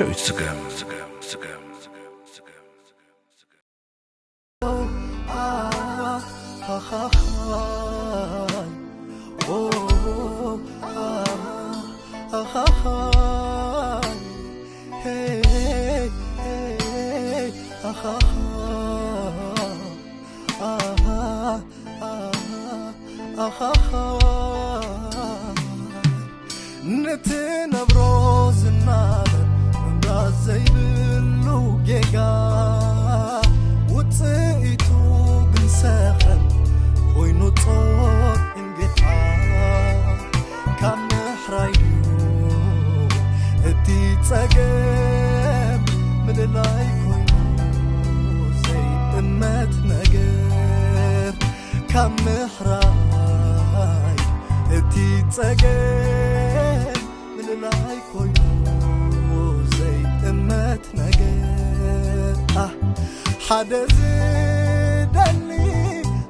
ዳዊት ስገም። ንትነብሮ ዝናበር ምምራዝ ዘይብሉ ጌጋ ውፅኢቱ ግን ሰኸን ኮይኑ ጾር እንጌታ ካብ ምሕራዩ እቲ ጸገም ምልላይ ኮይኑ ዘይእመት ነገር ካብ ምሕራይ እቲ ጸገም ምልላይ ኮይኑ ዘይእመት ነገር ኣህ ሓደ ዝደሊ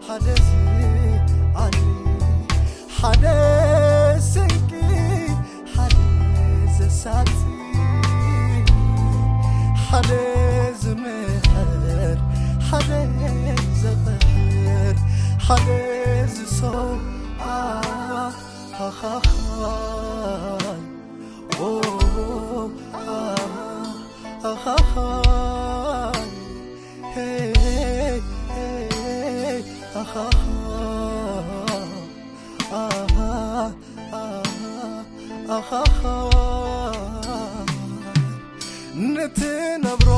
ሓደ ዝዓሊ ሓደ ስንቂ ሓደ ዘሳቲ ሓደ ዝምሕር ሓደ ዘቕሕር ሓደ ዝሰው ኣኻኻኻይ ንትነብሮ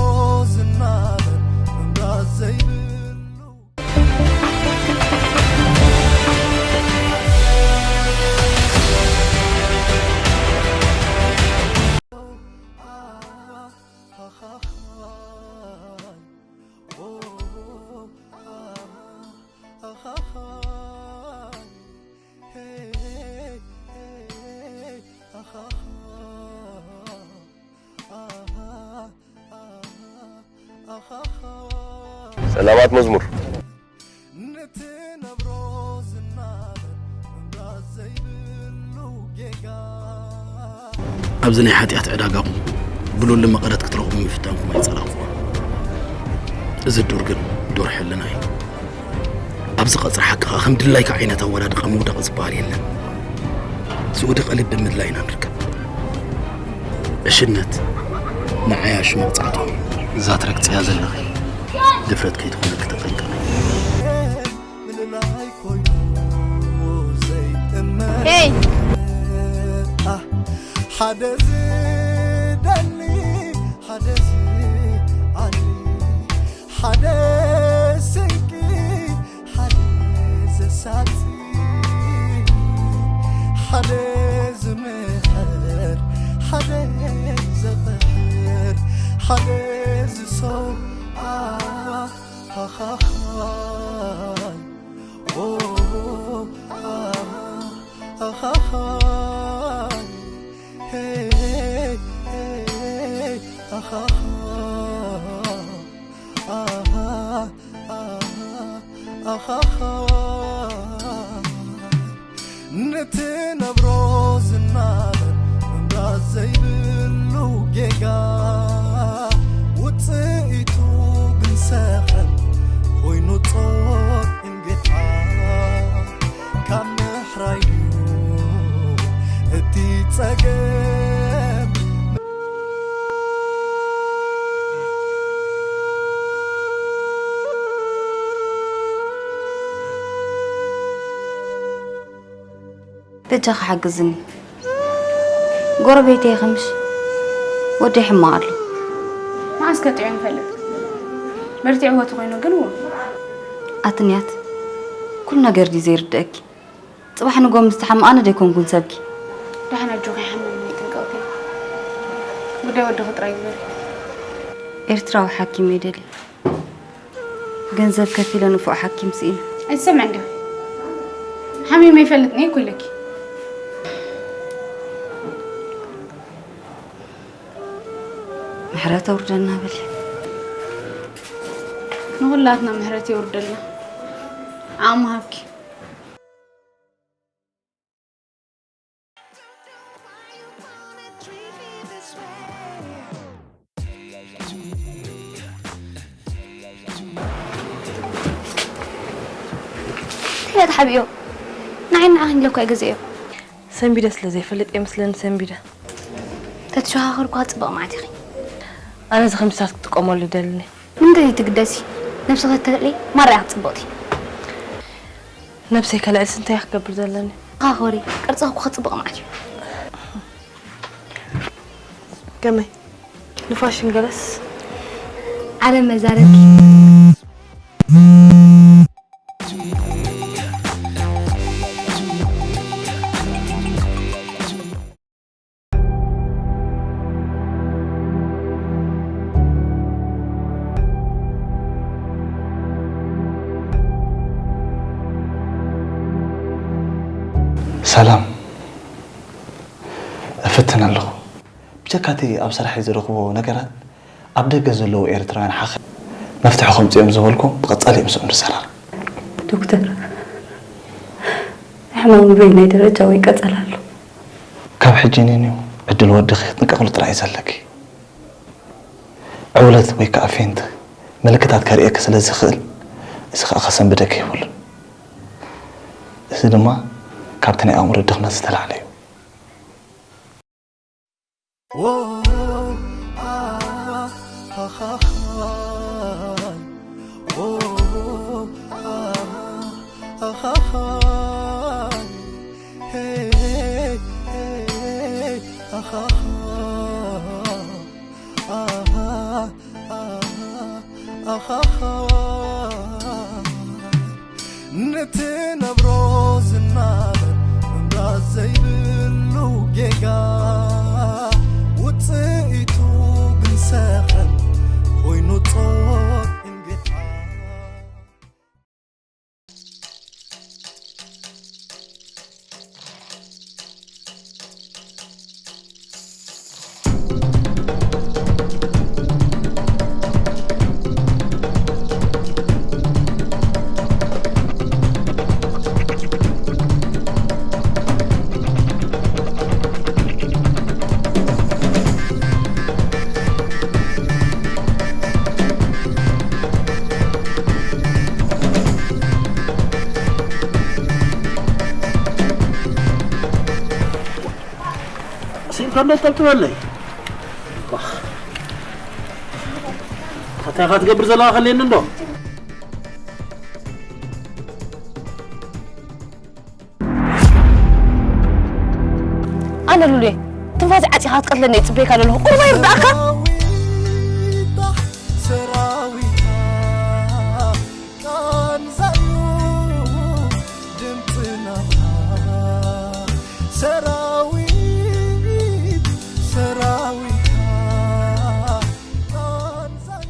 ዝናበር ምምራዝ ዘይብሉ ሰላማት መዝሙር። ኣብዚ ናይ ሓጢኣት ዕዳጋኹም ብሉል መቐረት ክትረኽቡ ምፍታንኩም ኣይጸላእኩዎን። እዚ ዱር ግን ዱር ሕልና እዩ። ኣብዚ ቀጽሪ ሓቂ ከኣ ከም ድላይካ ዓይነት ኣወዳድቓ ምውዳቕ ዝበሃል የለን። ዝወደቐ ልቢ ምድላይ ኢና ንርከብ። ዕሽነት ንዓይ ኣሽመቕጻዕቶም እዩ። እዛ ትረግጽያ ዘለኺ ድፍረት ከይትኾነኪ ተጠንቀቒ። ሄይ ሓደ ዝደሊ ሓደ ዝዓሊ ሓደ ስንቂ ሓደ ዘሳቲ ሓደ ዝምሕር ሓደ ዘቕሕር ሓደ ዝሰው ኣኻኻይ ንትነብሮ ዝናበር ምምራዝ ዘይብሉ ጌጋ ውፅኢቱ ግን ሰኸን ኮይኑ ጾር እንጌታ ካብ ምሕራዩ እቲ ጸገም በጃኻ ሓግዝኒ ጎረቤተይ ከምሽ ወደይ ሕማቕ ኣሎ። መዓስ ከጥዕዮ ንፈልጥ። በርቲዕዎ ተኾይኑ ግን እዎ። ኣትንያት ኩሉ ነገር ድዩ ዘይርድኣኪ? ጽባሕ ንጎ ምስ ተሓመ ኣነ ደይኮንኩን ሰብኪ። ደሓን ኣጆኺ ይሓመኒ ጥንቀቕቲ። ጉዳይ ወድኺ ጥራይ ግበሪ። ኤርትራዊ ሓኪም እየ ደልየ። ገንዘብ ከፊለ ንፉዕ ሓኪም ስኢነ። ኣይትሰምዕን ዲኺ? ሓሚመ ይፈልጥ እየ እኮ ኢለኪ። ምሕረት ኣውርደልና በሊ። ንኹላትና ምሕረት የውርደልና። ዓቕሚ ሃብኪ። እያ ተሓቢኦ። ንዓይ ንዓኽን ኢለ እኳ እየ ገዚኦ። ሰንቢደ ስለ ዘይፈልጥ እየ መስለኒ ሰንቢደ። ተትሸኻኸርኳ ጽቡቕ ማለት ኢኺ። ኣነ እዚ ከምስታት ክጥቀመሉ ደልኒ። ንምንታይ ትግደሲ? ነብስኺ ተልዕሊ ማራ ኢኺ ጽብቕቲ። ነብሰይ ከልዕልስ እንታይ እየ ክገብር ዘለኒ? ተኻኸሪ፣ ቅርጽኺ እኮ ጽቡቕ ማለት እዩ። ከመይ? ንፋሽን ገለስ? ዓለም መዛረብኪ። ሰላም፣ እፍትን ኣለኹ። ብጀካ እቲ ኣብ ስራሐይ ዝረኽቦ ነገራት፣ ኣብ ደገ ዘለዉ ኤርትራውያን ሓኸ መፍትሒ ከምጽኦም ዝበልኩም ብቐጻሊ ምስኦም ንዘራረብ። ዶክተር፣ ሕማሙ በየናይ ደረጃ ወይ ቀጸላ ኣሎ? ካብ ሕጂ ንንዩ ዕድል ወድኺ ክትንቀቕሉ ጥራይ እዩ ዘለኪ። ዕውለት ወይ ከኣ ፌንት ምልክታት ከርእየኪ ስለ ዝኽእል፣ እዚ ከኣ ከሰንብደኪ የብሉን። እዚ ድማ ካብቲ ናይ ኣእምሮ ድኽመት ዝተላዕለ እዩ። ንትነብሮ ዝናበር ምምራዝ ዘይብሉ ጌጋ፣ ውጽኢቱ ግን ሰኸን ኮይኑ ጾር እንጌታ። ስኢልካ እንዶ ጠብጥበለይ። ባኽ። እንታይ ኢኻ ትገብር ዘለኻ ከልየኒ እንዶ? ኣነ ሉሌ፣ ትንፋስ ዓጺኻ ክትቀትለኒ እየ ጽበየካ ዘለኹ። ቁሩብ ኣይርድኣካ? ሰራዊታ፣ ሰራዊታ፣ ቃንዛዩ ድምፅና። ሰራዊት፣ ሰራዊታ፣ ቃንዛዩ።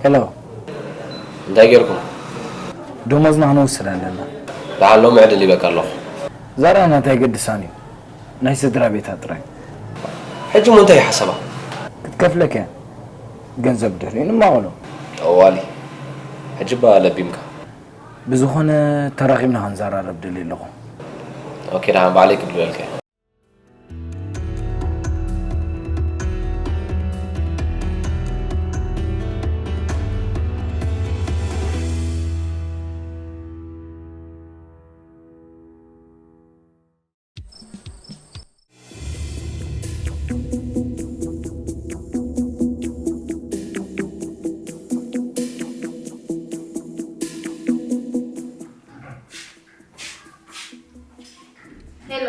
ሄሎ። እንታይ ጌርኩም? ደሞዝና ክንወስድ ኣለና። ደሓን ሎሚ ዕድል ሂበካ ኣለኹ። ዛራ ናታ ኣይገድሳን እዩ። ናይ ስድራ ቤታ ጥራይ። ሕጂ እሞ እንታይ እዩ ሓሳባ? ክትከፍለካ እያ። ገንዘብ ድሕሪኡ ንማቐሎ። ጠዋሊ። ሕጂ እባ ለቢምካ። ብዝኾነ ተራኺብና ክንዘራረብ ደልየ ኣለኹ። ኦኬ፣ ደሓን ባዕለይ ክድውለልካ እየ። ሄሎ።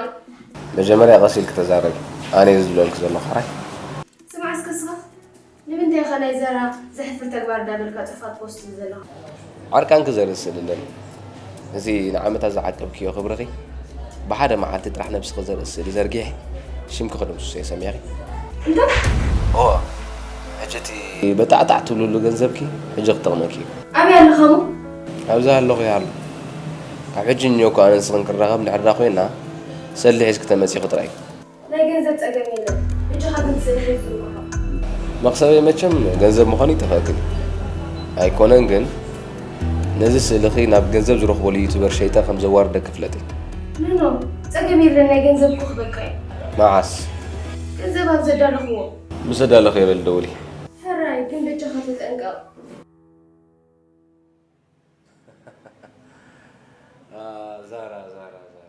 መጀመርያ ቀስ ኢልኪ ተዛረቢ። ኣነ እየ ዝብለልኪ ዘለኹ ሕራይ። ስማዕ እስከ ስኻ፣ ንምንታይ ኢኻ ናይ ዘራ ዘሕፍር ተግባር እንዳበልካ ጽሑፋት ፖስት ትብል ዘለኻ። ዓርቃንኪ ዘርኢ ስእሊ ኣለኒ። እዚ ንዓመታት ዝዓቀብክዮ ክብርኺ ብሓደ መዓልቲ ጥራሕ ነብስኺ ዘርኢ ስእሊ ዘርጊሐ ሽምኪ ክድምስሶ እየ ሰሚዕኺ። እንታይ? እወ፣ ሕጂ እቲ በጣዕጣዕ ትብልሉ ገንዘብኪ ሕጂ ክጠቕመኪ እዩ። ኣበይ ኣለኻ እሞ? ኣብዚ ኣለኹ እየ ኣሎ። ካብ ሕጂ እኒኦ እኮ ኣነ ንስኽን ክንራኸብ እንድሕር ኮይና ሰልዲ ሒዝኪ ተመጺኺ ጥራይ። ናይ ገንዘብ ጸገም የለን። በጃኻ ግን ስእሊ ሒዙ ዝርግሖ። መኽሰበይ መቸም ገንዘብ ምዃኑ ይጠፍኣክን እዩ። ኣይኮነን ግን ነዚ ስእልኺ ናብ ገንዘብ ዝረኽበሉ ዩቱበር ሸይጠ ከም ዘዋርደኪ ፍለጢ። ኖ፣ ኖ፣ ጸገም የለን፣ ናይ ገንዘብ እኮ ክበቃ እዩ። መዓስ? ገንዘብ ኣብ ዘዳለኽዎ። ምስ ዘዳለኽዮ በሊ ደውሊ። ሕራይ፣ ግን በጃኻ ተጠንቀቕ። ዛራ፣ ዛራ፣ ዛራ።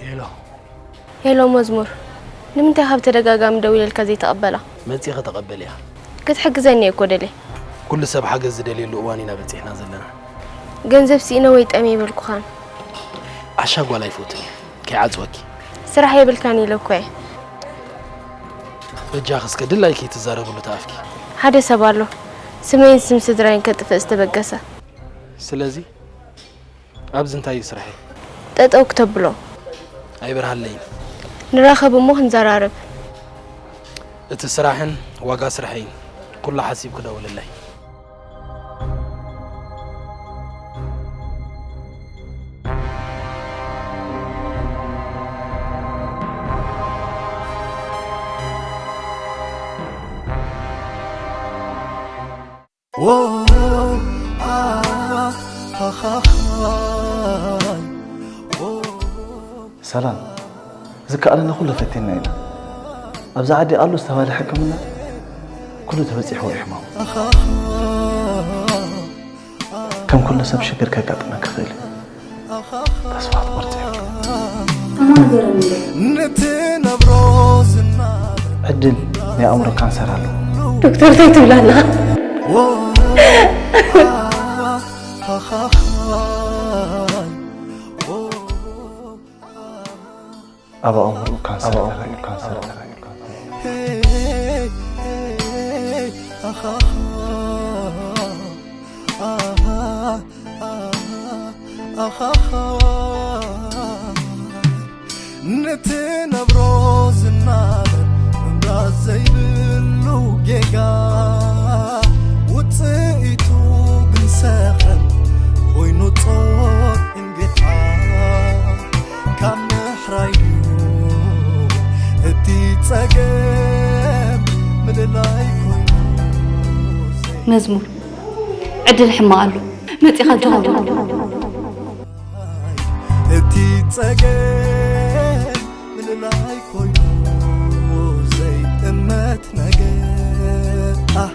ሄሎ። ሄሎ መዝሙር፣ ንምንታይ ካብ ተደጋጋሚ ደዊለልካ ዘይተቐበላ? መጺኺ ተቐበልያ። ክትሕግዘኒ እየ እኮ ደልየ። ኩሉ ሰብ ሓገዝ ዝደልየሉ እዋን ኢና በጺሕና ዘለና። ገንዘብ ስኢነ ወይ ጠምየ ይበልኩኻን። ዓሻ ጓል ኣይፈቱን እየ፣ ከይዓጽወኪ። ስራሕ የብልካን ኢለ እኮ እየ። በጃኺ እስከ ድላይኪ ትዛረብሉ ተኣፍኪ። ሓደ ሰብ ኣሎ፣ ስመይን ስም ስድራይን ከጥፍእ ዝተበገሰ። ስለዚ ኣብዚ እንታይ እዩ ስራሐይ? ጠጠው ክተብሎ። ኣይበርሃለይን። ንራኸብ እሞ ክንዘራረብ። እቲ ስራሕን ዋጋ ስራሐይን ኩሉ ሓሲብኪ ደውልለይ። ሰላም፣ ዝከኣለና ኩሉ ፈቲንና ኢና። ኣብዚ ዓዲ ኣሎ ዝተባህለ ሕክምና ኩሉ ተበጺሕዎ እዩ ሕማሙ። ከም ኩሉ ሰብ ሽግር ከጋጥመካ ይኽእል እዩ። ተስፋ ክትቆርጽ የብልካ። እሞ ንገረኒ እንዶ። ዕድል ናይ ኣእምሮ ካንሰር ኣለዎ። ዶክተር እንታይ ትብል ኣለኻ? ኣብ ኣእምሮኡ ካንሰር ተራእዩ። ንትነብሮ ዝናበር ምምራዝ ዘይብሉ ጌጋ፣ ውጽኢቱ ግን ሰኸን ኮይኑ ጾር እንግዳ። ካብ ምሕራይ እዩ እቲ ጸገም ምልላይ ኮይኑ። መዝሙር፣ ዕድል ሕማቕ ኣሎ፣ መጺኻ ጆኻ። እቲ ጸገም ምልላይ ኮይኑ ዘይጥመት ነገር፣ ኣህ፣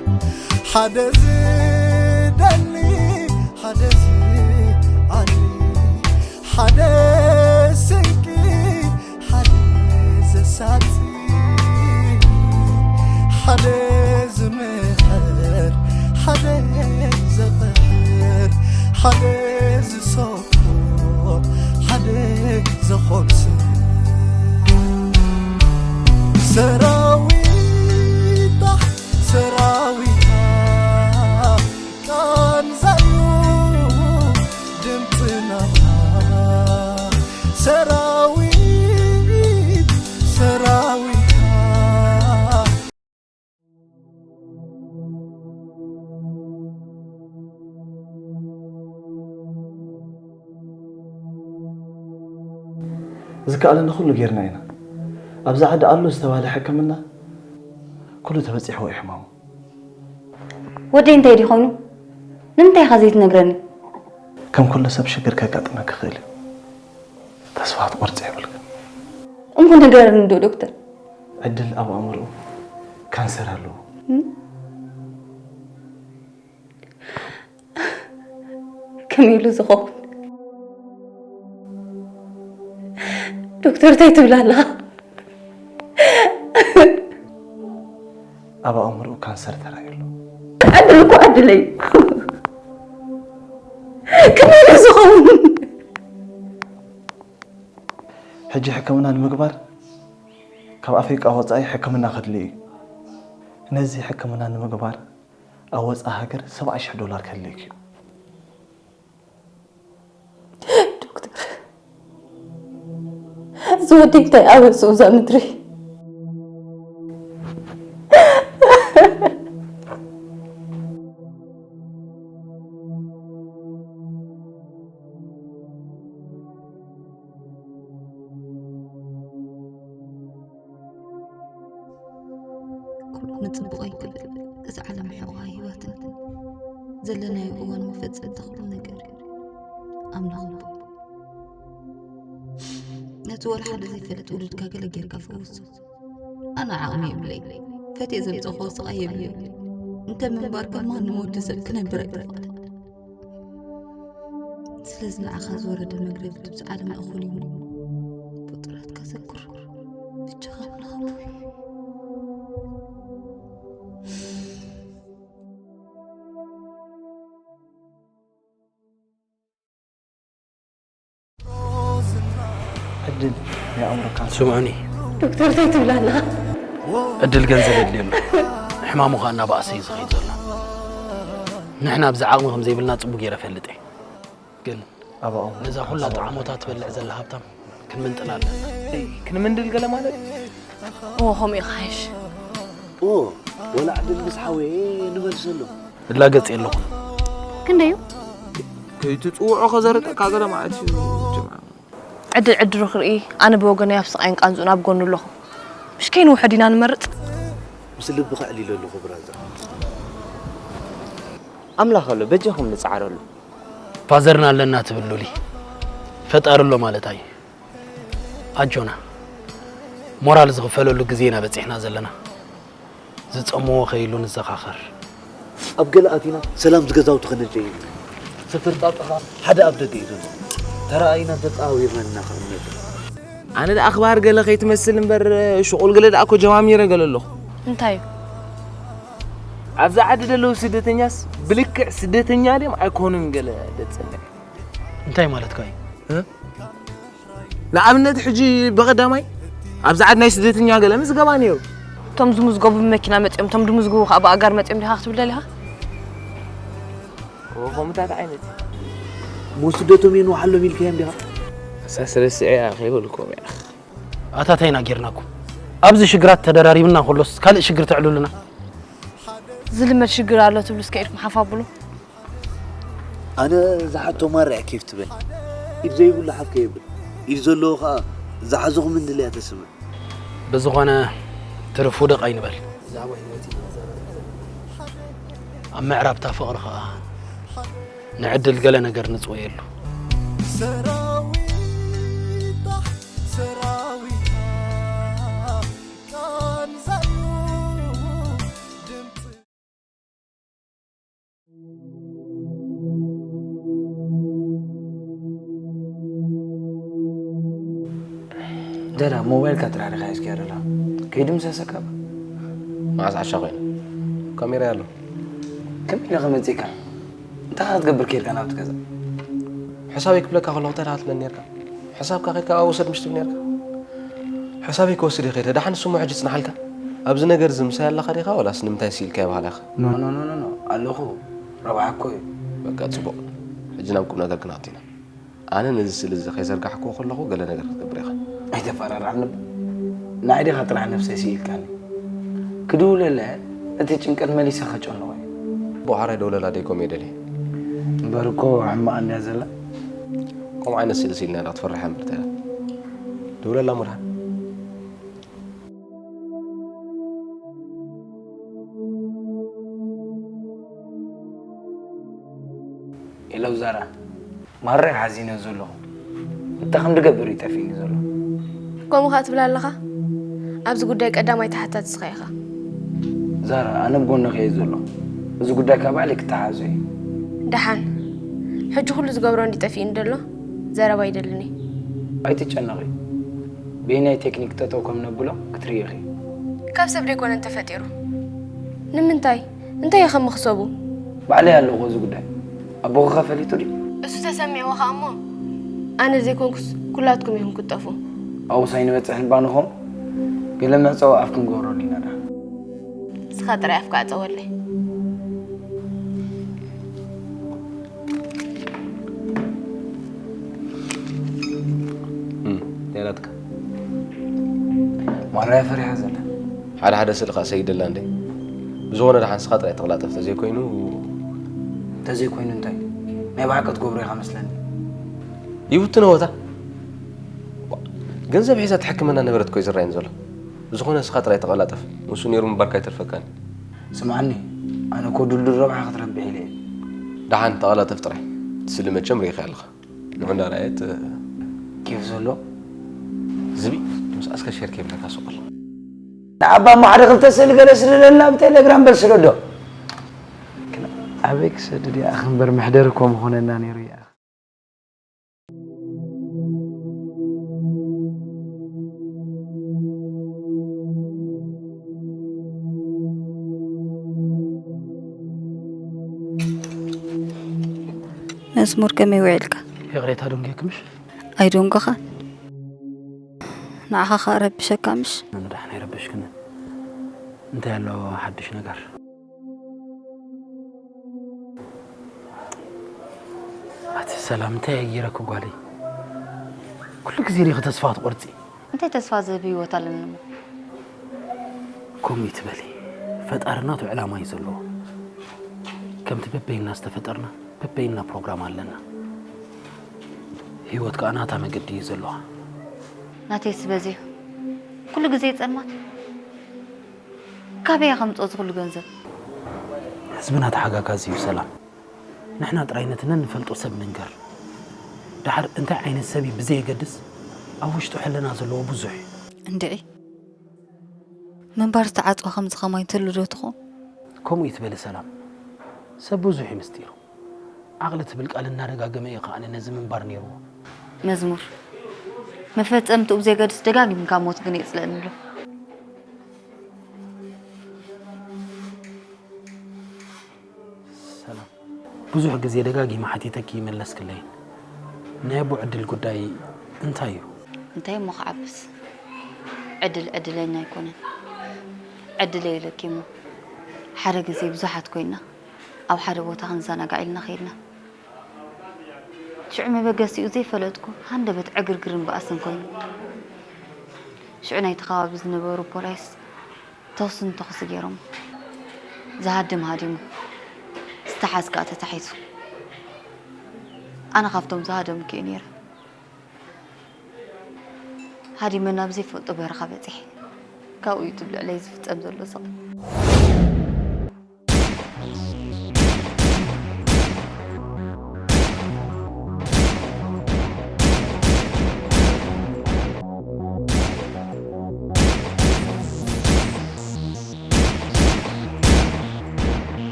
ሓደ ዝደሊ፣ ሓደ ዝዓሊ፣ ሓደ ስንቂ፣ ሓደ ዘሳቲ፣ ሓደ ዝምሕር፣ ሓደ ዘቕሕር፣ ሓደ ዝሰ ሓደ ዝኾንስ ሰራዊታ፣ ሰራዊታ፣ ቃንዛዩ ድምፅና ሰራዊት፣ ሰራዊታ። ዝከኣለና ኩሉ ጌርና ኢና። ኣብዚ ዓዲ ኣሎ ዝተባህለ ሕክምና ኩሉ ተበጺሕዎ እዩ ሕማሙ። ወደይ እንታይ ድዩ ኮይኑ? ንምንታይ ኢኻ ዘይትነግረኒ? ከም ኩሉ ሰብ ሽግር ከጋጥመካ ይኽእል እዩ። ተስፋ ክትቆርጽ የብልክን። እሞ ንገረኒ ዶ ዶክተር? ዕድል ኣብ ኣእምሮኡ ካንሰር ኣለዎ። ከመይ ኢሉ ዝኸውን? ዶክተር እንታይ ትብል ኣለኻ? ኣብ ኣእምሮኡ ካንሰር ተራእዩ ኣሎ። ዕድል እኮ ዕድለይ። ከመይ ኢሉ ዝኸውን? ሕጂ ሕክምና ንምግባር ካብ ኣፍሪቃ ወጻኢ ሕክምና ከድልዩ እዩ። ነዚ ሕክምና ንምግባር ኣብ ወጻኢ ሃገር ሰብዓ ሽሕ ዶላር ከድልዩኪ እዩ። ዶክተር፣ እዚ ወደይ እንታይ ኣበሱ እዛ ምድሪ? ኩሉ ንጽቡቕ ኣይክብል። እዛ ዓለም ሕቖ ህይወትን ዘለናዮ እዋን መፈጸምታ ኩሉ ነገር ኣምላኽ እቦ። ነቲ ወላ ሓደ ዘይፈልጥ ውሉድካ ገለ ጌርካ ፈውሶ። ኣነ ዓቕሚ የብለይ። ፈትየ ዘምጸኽዎ ስቓይ የብለይ። እንተ ምንባር ከማን ንሞት ሰብ ክነብር ኣይተኽእልን። ስለዚ ንዓኻ ዝወረደ መግረፍ ድምፂ ዓለም እኹል እዩ። ፍጡራትካ ዘኩር ብቻኻ ኣምላኽ ኣቦይ። ዕድል ናይ ኣእምሮ ካንሰር። ስምዑኒ፣ ዶክተር እንታይ ትብል ኣለኻ? ዕድል ገንዘብ የድልየሉ። ሕማሙ ኸኣ እናባእሰ እዩ ዝኸይድ ዘሎ። ንሕና ኣብዚ ዓቕሚ ከም ዘይብልና ጽቡቕ ገይረ እፈልጥ እየ። ግን ኣብ ኣእምሮ ነዛ ኩላ ጣዕሞታ ትበልዕ ዘላ ሃብታም ክንምንጥላ ኣለና። ክንምንድል ገለ ማለት እዎ ከምኡ እዩ ክሓይሽ። እዎ ወላ ዕድል ምስ ሓወየ ንመልሰሎም። እላገጽ የለኹን። ክንደዩ ከይትፅውዖ ከዘርጠካ ገለ ማለት እዩ። ጅምዓ ዕድል ዕድሉ ክርኢ ኣነ ብወገነይ ኣብ ስቓይን ቃንዝኡን ኣብ ጎኑ ኣለኹ። ምሽ ከይንውሕድ ኢና ንመርጽ። ምስ ልቢ ከዕሊለ ኣለኹ ብራዘር። ኣምላኽ ኣሎ በጃኹም ንጽዓረሉ። ፋዘርና ኣለና ትብል ሉሊ ፈጣሪ ኣሎ ማለት ኣዩ። ኣጆና ሞራል ዝኽፈለሉ ግዜ ኢና በጺሕና ዘለና። ዝጸመዎ ከይሉ ንዘኻኸር። ኣብ ገለ ኣቲና ሰላም ዝገዛውቲ ከነጨይን ሰፈር ጣጣኻ ሓደ ኣብ ደገ እዩ ዘሎ። ተረኣይና ተጻዋዊርና እናኸእነት ኣነ ደኣ ኣኽባር ገለ ከይትመስል እምበር ሽቑል ገለ ደኣ እኮ ጀማሚረ ገለ ኣለኹ። እንታይ እዩ? ኣብዛ ዓዲ ዘለዉ ስደተኛስ ብልክዕ ስደተኛ ድዮም ኣይኮኑን ገለ ደጸለክ። እንታይ ማለትካ እዩ? ንኣብነት ሕጂ ብቐዳማይ ኣብዛ ዓዲ ናይ ስደተኛ ገለ ምዝገባ ነይሩ። እቶም ዝምዝገቡ ብመኪና መጺኦም እቶም ድምዝግቡ ከዓ ብኣጋር መጺኦም ዲኻ ክትብል ደሊኻ? ከምኡታት ዓይነት ሞ ስደቶም የንውሓሎም ኢልካዮም ዲኻ? እሳስ ረስዐ እያ ከይበልኩም እያ። ኣታ እንታይ ኢና ጌርናኩም? ኣብዚ ሽግራት ተደራሪብና ከሎስ ካልእ ሽግር ተዕልሉና? ዝልመድ ሽግር ኣሎ ትብሉ እስከ ኢድኩም ሓፍ ኣብሉ። ኣነ ዝሓቶ ማርዕ ኬፍ ትበል። ኢድ ዘይብሉ ሓፍ ከየብል። ኢድ ዘለዎ ኸዓ ዝሓዞ ክምንድል እያ ተስምዕ። ብዝኾነ ትርፍ ውድቕ ኣይንበል። ኣብ ምዕራብታ ፍቕሪ ኸዓ ንዕድል ገለ ነገር ንጽወየሉ። ደላ ሞባይልካ ጥራሕ ዲኻ ሒዝካዮ ደላ? ከይድምሰሰካ። መዓስ ዓሻ ኮይኑ? ካሜራ ኣሎ። ከመይ ኢለ ክመጽእ ኢልካ? እንታይ ክትገብር ከይድካ ናብቲ ገዛ? ሕሳበይ ክብለካ ከለኹ እንታይ ትብለኒ ነርካ? ሕሳብካ ከይድካ ኣብኣ ውሰድ ምሽ ትብል ነርካ? ሕሳበይ ክወስድ እየ ከይደ። ደሓን ስሙ ሕጂ ጽንሓልካ። ኣብዚ ነገር እዚ ምሳይ ኣለኻ ዲኻ ወላስ ንምንታይ ስኢልካዮ በሃላ ኢኻ? ኖ ኖ ኖ ኖ ኖ ኣለኹ። ረብሓ እኮ እዩ። በቃ ጽቡቕ። ሕጂ ናብ ቁም ነገር ክንኣቱ ኢና። ኣነ ነዚ ስእሊ እዚ ከይዘርጋሕክዎ ከለኹ ገለ ነገር ክትገብር ኢኻ። ኣይተፈራርዓኒ። ንዓይ ዲኻ ጥራሕ ነብሰይ ስኢልካኒ? ክድውለለ እቲ ጭንቀት መሊሰ ከጨንቖ እዩ። ብሓራይ ደውለላ ደይኮም እየ ደልየ። እምበር እኮ ሕማቕ እንድያ ዘላ። ከምኡ ዓይነት ስእሊ ስኢልና ኢና ክትፈርሕ እያ እምበር ተላ። ደውለላ ሙድሓን። ለው ዛራ፣ ማራ ሓዚነ ዘለኹ። እንታይ ከም ዝገብር እዩ ጠፊእኒ ዘሎ። ከምኡ ኸኣ ትብል ኣለኻ? ኣብዚ ጉዳይ ቀዳማይ ተሓታቲ ንስኻ ኢኻ። ዛራ፣ ኣነ ብጎንኺ እየ ዘለኹ። እዚ ጉዳይ ካብ ባዕለይ ክተሓዞ እዩ። ደሓን። ሕጂ ኩሉ ዝገብሮ እንዲ ጠፊእኒ ዘሎ ዘረባ ይደልኒ። ኣይትጨነቒ። በየናይ ቴክኒክ ጠጠው ከም ነብሎ ክትርኢ ኢኺ። ካብ ሰብ ደይኮነን ተፈጢሩ። ንምንታይ? እንታይ እየ ከም መኽሰቡ? ባዕለይ ኣለኹ እዚ ጉዳይ። ኣቦኺ ኸ ፈሊጡ ድዩ? እሱ ተሰሚዕዎ ኸኣ እሞ ኣነ ዘይኮንኩስ ኩላትኩም ኢኹም ክትጠፍኡ። ኣብኡስ ኣይንበጽሕን ባንኾም። ገለ መዕጸዊ ኣፍ ክንገብረሉ ኢና ደኣ። ንስኻ ጥራይ ኣፍካ ዕጸወለይ። እም፣ እንታይ ኢላትካ? ማራ እያ ፈሪሓ ዘላ። ሓደ ሓደ ስእሊ ኸኣ ሰይደላ እንዴ። ብዝኾነ ደሓን ንስኻ ጥራይ ተቕላጠፍ፣ ተዘይኮይኑ ተዘይኮይኑ እንታይ? ናይ ብሓቂ ትገብሮ ኢኻ መስለኒ። ይውትኖ ወታ። ገንዘብ ሒዛ ትሕክመና ነበረት እኮ እዩ ዝረኣየኒ ዘሎ። ብዝኾነ ንስኻ ጥራይ ተቐላጠፍ። ንሱ ነይሩ ምባልካ ኣይተርፈካን። ስምዓኒ፣ ኣነ እኮ ድልዱል ረብሓ ክትረብሕ ኢለ እየ። ደሓን ተቐላጠፍ ጥራይ። እቲ ስእሊ መቸም ርኢኻዮ ኣለኻ። ንዑ እንዳረኣየት፣ ኬፍ ዘሎ ዝብኢ፣ ምስኣስከ ሼር ከይብለካ ሱቕ በል። ንዓባ እሞ ሓደ ክልተ ስእሊ ገለ ስደደልና ብቴሌግራም በል ስደዶ። ግን ኣበይ ክሰድድ እየ ኣኽንበር መሕደሪ እኮ ምኾነና ነይሩ እየ። መዝሙር ከመይ ውዒልካ? ይቕሬታ ደንጉየኪ ምሽ? ኣይደንጎኻን። ንዓኻ ኸኣ ረብሸካ ምሽ? ኣነ ደሓን ኣይረበሽክንን። እንታይ ኣሎ ሓድሽ ነገር? ኣቲ ሰላም፣ እንታይ ኣየረኪ ጓለይ? ኩሉ ግዜ ዲኺ ተስፋ ትቖርጺ? እንታይ ተስፋ ዝህብ ህይወት ኣለኒ እሞ? ከምኡ ይትበሊ። ፈጣሪ ናቱ ዕላማ እዩ ዘለዎ። ከምቲ በበይና ዝተፈጠርና፣ በበይና ፕሮግራም ኣለና። ህይወት ከኣ ናታ መገዲ እዩ ዘለዋ። ናተይስ በዚሑ። ኩሉ ግዜ ጸልማት። ካበይ እያ ከምጽኦ እዚ ኩሉ ገንዘብ? ህዝብና ተሓጋጋዚ እዩ ሰላም። ንሕና ጥራይ ነቲ ነንፈልጦ ሰብ ንንገር። ደሓር እንታይ ዓይነት ሰብ እዩ ብዘየገድስ ኣብ ውሽጡ ሕልና ዘለዎ ብዙሕ እዩ። እንድዒ። ምንባር ዝተዓጽወ ከምዚ ከማይ እንተሉ ዶ ትኾን? ከምኡ ይትበሊ ሰላም። ሰብ ብዙሕ እዩ ምስጢሩ። ዓቕሊ ትብል ቃል እናደጋገመ እዩ ከኣ ነዚ ምንባር ነይርዎ። መዝሙር። መፈጸምትኡ ብዘየገድስ ደጋጊምካ ሞት ግን የጽልእኒ ኣሎ። ሰላም። ብዙሕ ግዜ ደጋጊመ ሓቲተኪ ይመለስክለይን። ናይ ኣቦ ዕድል ጉዳይ እንታይ እዩ? እንታይ እሞ ክዓብስ? ዕድል ዕድለኛ ኣይኮነን። ዕድለይ ኢለኪ እሞ ሓደ ግዜ ብዙሓት ኮይና ኣብ ሓደ ቦታ ክንዘናጋዕ ኢልና ከይድና። ሽዑ መበገሲኡ ዘይፈለጥኩ ሃንደበት ዕግርግርን ባእስን ኮይኑ። ሽዑ ናይቲ ከባቢ ዝነበሩ ፖላይስ ተኹሲ ንተኹሲ ገይሮም። ዝሃድም ሃዲሙ፣ ዝተሓዝ ከኣ ተታሒዙ። ኣነ ካብቶም ዝሃደምኩ እየ ነይረ። ሃዲመ ናብ ዘይፈልጦ በረኻ በጺሐ። ካብኡ እዩ እቲ ኣብ ልዕለይ ዝፍጸም ዘሎ ስቓይ።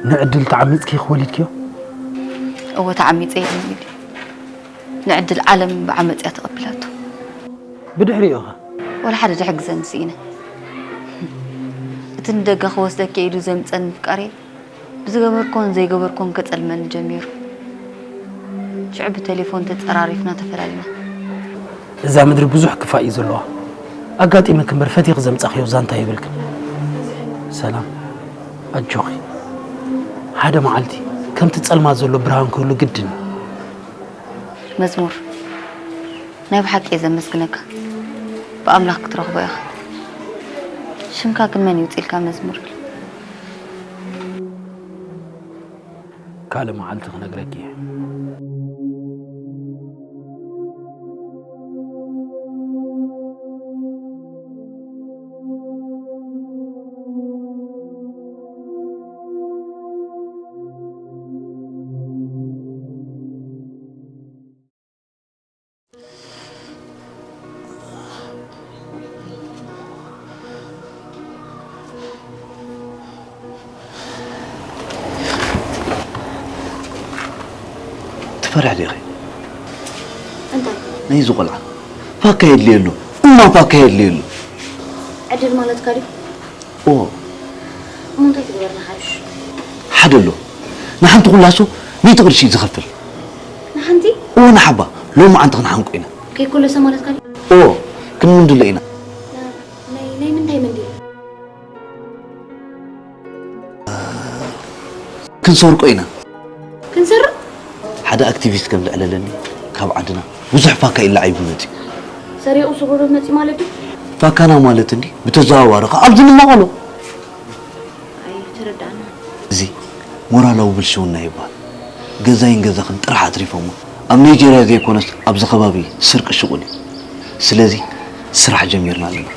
ንዕድል ተዓሚጽኪ ኢኺ ወሊድክዮ? እወ፣ ተዓሚጸ እየ ወሊደ። ንዕድል ዓለም ብዓመጽ እያ ተቐቢላቶ። ብድሕሪኡ ኸ? ወላ ሓደ ዝሕግዘኒ ስኢነ። እቲ ንደገ ክወስደኪ ኢሉ ዘምጸኒ ፍቃሬ ብዝገበርኮን ዘይገበርኮን ከጸልመኒ ጀሚሩ። ሽዑ ብቴሌፎን ተጸራሪፍና ተፈላሊና። እዛ ምድሪ ብዙሕ ክፋእ እዩ ዘለዋ። ኣጋጢምክ እምበር ፈቲኽ ዘምጻኽዮ ዛንታ የብልክን። ሰላም፣ ኣጆኺ። ሓደ መዓልቲ ከምቲ ጸልማት ዘሎ ብርሃን ክህሉ ግድን እዩ። መዝሙር፣ ናይ ብሓቂ እየ ዘመስግነካ። ብኣምላኽ ክትረኽቦ ኢኻ። ሽምካ ግን መን ይውጽልካ መዝሙር? ካልእ መዓልቲ ክነግረኪ እየ። ትፈርሒ ዲኺ? እንታይ? ናይዚ ቆልዓ ፋካ የድልየሉ፣ እማ ፋካ የድልየሉ። ዕድል ማለትካ ድዩ? ኦ። እሞ እንታይ ትግበርና ሓይሽ? ሓደ ኣሎ። ንሓንቲ ኩላሶ ሚእቲ ቅርሺ እዩ ዝኸፍል። ንሓንቲ? ኦ፣ ንሓባ። ሎሚ ዓንቲ ክንሓንቆ ኢና። ከይኮለሰ ማለትካ ድዩ? ኦ፣ ክንምንድሎ ኢና። ናይ፣ ናይ ምንታይ ምንድል? ክንሰርቆ ኢና። ክንሰርቕ? ሓደ ኣክቲቪስት ከም ዘዕለለኒ ካብ ዓድና ብዙሕ ፋካ ኢላ ዓይቡ መጺኡ። ሰሪቑ ስጉሩ መጺ ማለት ድዩ? ፋካና ማለት እንዲ ብተዘዋዋሪ ከኣ ኣብዚ ንማቐሎ። ኣይ፣ ተረዳእና። እዚ ሞራላዊ ብልሽውና ይበሃል። ገዛይን ገዛኽን ጥራሕ ኣትሪፎሞ ኣብ ናይጀርያ ዘይኮነስ ኣብዚ ከባቢ ስርቂ ሽቁል እዩ። ስለዚ ስራሕ ጀሚርና ኣለና።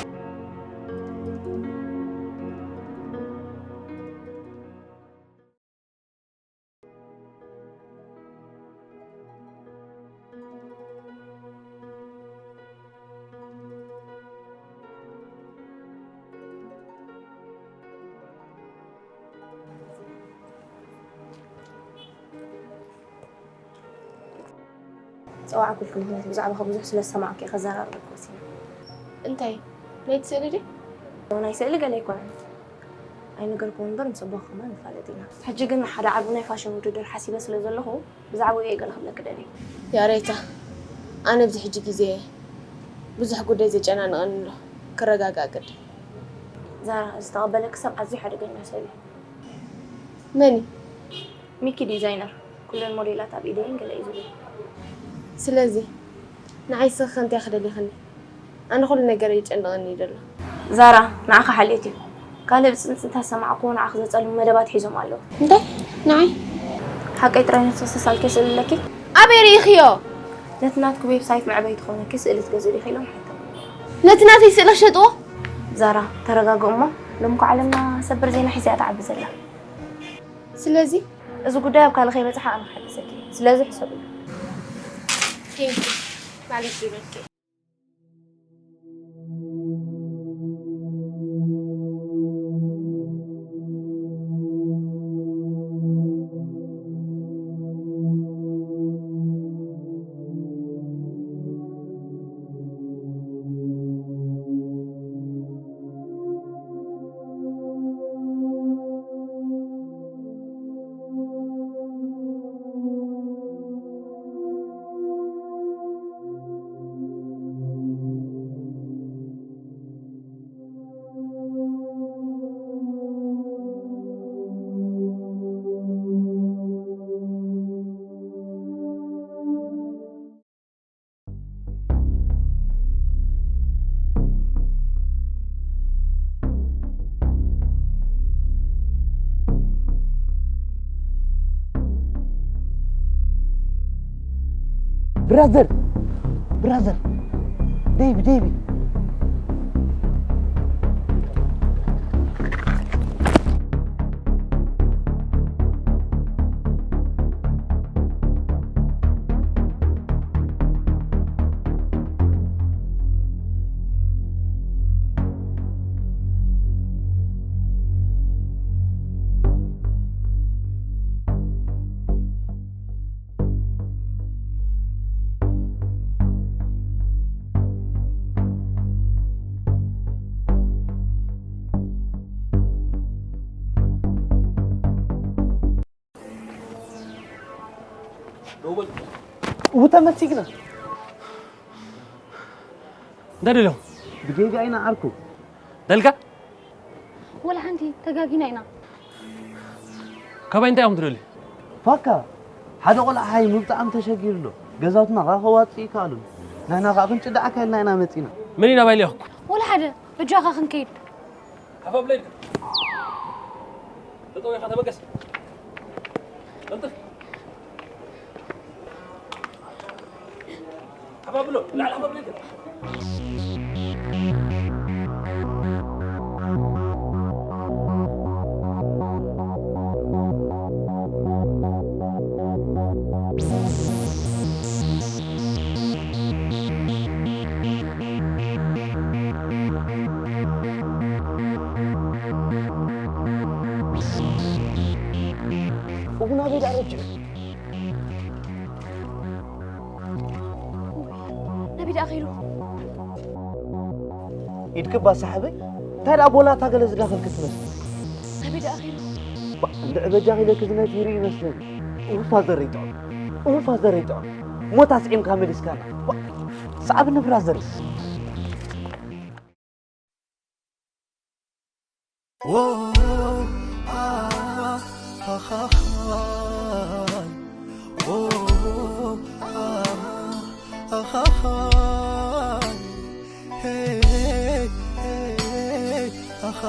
ጸዋዕኩልኪ ምኽንያት ብዛዕባኺ ብዙሕ ስለ ዝሰማዕኩ እየ ከዘራርበኪ ወሲነ። እንታይ? ናይቲ ስእሊ ድዩ? ናይ ስእሊ ገለ ኣይኮነን። ኣይነገርኩን እምበር ምስ ኣቦኺ ከማን ንፋለጥ ኢና። ሕጂ ግን ንሓደ ዓቢ ናይ ፋሽን ውድድር ሓሲበ ስለ ዘለኹ ብዛዕባኡ እየ ገለ ክብለኪ ደልየ። ያሬታ፣ ኣነ ኣብዚ ሕጂ ግዜ ብዙሕ ጉዳይ ዘጨናንቐኒ ኣሎ። ክረጋጋእ ግድን። ዛራ፣ ዝተቐበለኪ ሰብ ኣዝዩ ሓደገኛ ሰብ እዩ። መን እዩ? ሚኪ ዲዛይነር፣ ኩለን ሞዴላት ኣብ ኢደይን ገለ እዩ ዝብል። ስለዚ ንዓይ እስኺ ከምቲ ኢኺ ደሊኽኒ፣ ኣነ ኩሉ ነገር የጨንቐኒ እዩ ዘሎ። ዛራ፣ ንዓኺ ሓልዮት እዩ። ካልእ ብጽንጽንታ ዝሰማዕክዎ ንዓኺ ዘጸልሙ መደባት ሒዞም ኣለዉ። እንታይ? ንዓይ? ሓቀይ ጥራይ ነቲ ዝተሳልክዮ ስእሊ ኣለኪ? ኣበይ ርኢኽዮ? ነቲ ናትኪ ዌብሳይት መዕበዪ ትኾነኪ ስእሊ ትገዝእ ዲኺ ኢሎም ሓተሙኒ። ነቲ ናተይ ስእሊ ክሸጥዎ? ዛራ፣ ተረጋግኡ እሞ፣ ሎሚ እኮ ዓለምና ሰበር ዜና ሒዛ እያ ትዓቢ ዘላ። ስለዚ? እዚ ጉዳይ ኣብ ካልእ ከይበጽሓ ኣነ ክሕግዘኪ እየ። ስለዚ ሕሰብሉ። ቴንኪ። ማለት ይበልኪ። ብራዘር፣ ብራዘር፣ ደይቢ፣ ደይቢ። እቡ ተመሲግና። እንታይ ደልዮም? ብጌጋ ኢና ዓርኩ። ደልካ? ወላ ሓንቲ ተጋጊና ኢና። ካባይ እንታይ ኢኹም ትደልዩ? ፋካ፣ ሓደ ቆልዓ ሓይ ብጣዕሚ ተሸጊሩ ኣሎ። ገዛውትና ኸዓ ከዋፅእ ይከኣሉን። ንሕና ኸዓ ክንጭዳዓካ ኢልና ኢና መፂና። መን እዩ ናባይ ልኢኹም? ወላ ሓደ፣ በጃኻ ክንከይድ። ሓፍ ኣብለይ። ጠጠው ኢኻ ተበገስ። ቀልጥፍ። ሓፍ ኣብሎ። ላዕሊ ሓፍ ኣብለይ። እቡና ቤት ኣረጅ ናበይ ደኣ ኸይዱ? ኢድኪ እባ ሰሓበይ። እንታይ ደኣ ቦላታ ገለ ዝዳኸልኪ ትመስሊ? ናበይ ደኣ ኸይዱ? ባ፣ እንድዒ በጃኺ ኢለኪ ዝነፊ ይርኢ ይመስለኒ። እውፋ ዘረይጥዖም። እውፋ ዘረይጥዖም። ሞት ኣስዒምካ መሊስካና። ባ፣ ሰዓብኒ ብራዘር። ኣሃ፣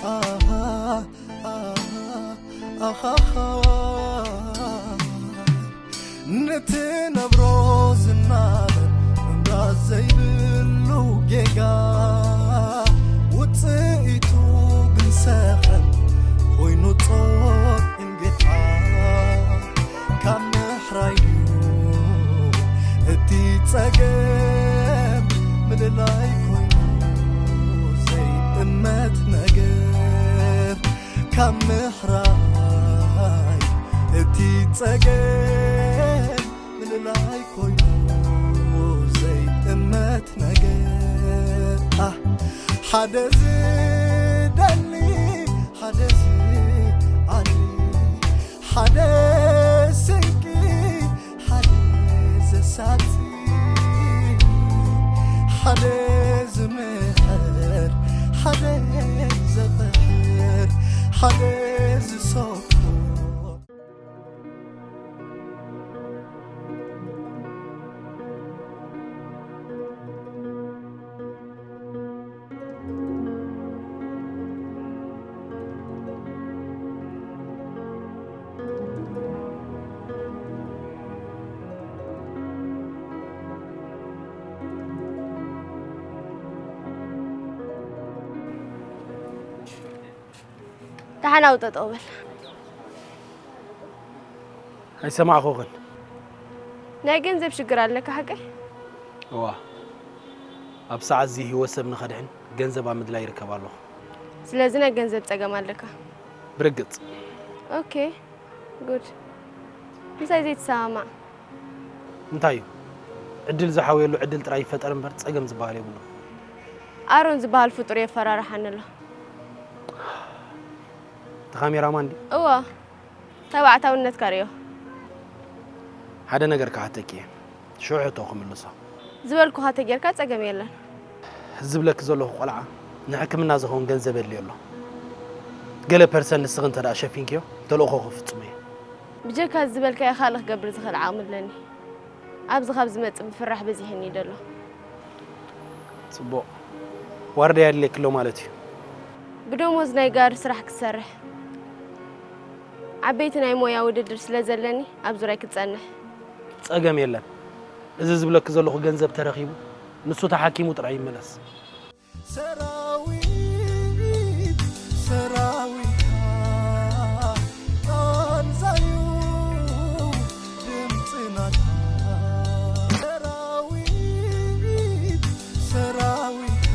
ኣሃ፣ ኣሃ። ንትነብሮ ዝናበር ምምራዝ ዘይብሉ ጌጋ፣ ውጽኢቱ ግን ሰኸን ኮይኑ ጾር እንጌታ። ካብ ምሕራዩ እቲ ጸገም ምልላይ ኮይኑ ዘይእመት ነገር፣ ካብ ምሕራይ እቲ ጸገም ምልላይ ኮይኑ ዘይእመት ነገር። ኣህ፣ ሓደ ዝደሊ፣ ሓደ ዝዓሊ፣ ሓደ ስንቂ፣ ሓደ ዘሳቲ፣ ሓደ ዝምሕር፣ ሓደ ዘቕሕር፣ ሓደ ዝሰኮ። ደሓን ኣውጠጠው በል። ኣይሰማዕኹኽን። ናይ ገንዘብ ሽግር ኣለካ ሓቀይ? እዋ፣ ኣብ ሰዓት እዚ ህይወት ሰብ ንኸድሕን ገንዘብ ኣብ ምድላይ ይርከብ ኣለኹ። ስለዚ ናይ ገንዘብ ጸገም ኣለካ? ብርግጽ። ኦኬ፣ ጉድ። ምሳይ ዘይትሰማማዕ? እንታይ እዩ? ዕድል ዝሓውየሉ ዕድል ጥራይ ይፈጠር እምበር ጸገም ዝበሃል የብሉን። ኣሮን ዝበሃል ፍጡር የፈራርሓኒ ኣሎ። እቲ ካሜራማን ድዩ? እወ፣ ተባዕታውነትካ ርእዮ። ሓደ ነገር ክሓተኪ እየ። ሽዑ ሕቶ ክምልሶ። ዝበልኩኻ ተጌርካ ጸገም የለን። ዝብለኪ ዘለኹ ቆልዓ ንሕክምና ዝኸውን ገንዘብ የድልዮ ኣሎ። ገለ ፐርሰንት ንስኺ እንተ ደኣ ሸፊንክዮ፣ ተልእኾ ክፍጽም እየ። ብጀካ እዚ ዝበልካዮ ካልእ ክገብር ዝኽእል ዓቕሚ ኣለኒ። ኣብዚ ካብ ዝመጽእ ምፍራሕ በዚሕኒ እዩ ዘሎ። ጽቡቕ። ዋርድያ የድልየኪ ኣሎ ማለት እዩ። ብደሞዝ ናይ ጋሪ ስራሕ ክሰርሕ። ዓበይቲ ናይ ሞያ ውድድር ስለ ዘለኒ ኣብ ዙርያይ ክጸንሕ። ጸገም የለን። እዚ ዝብለኪ ዘለኹ ገንዘብ ተረኺቡ፣ ንሱ ተሓኪሙ ጥራይ ይመለስ። ሰራዊት፣ ሰራዊት ቃንዛዩ ድምጽ ናታ። ሰራዊት፣ ሰራዊት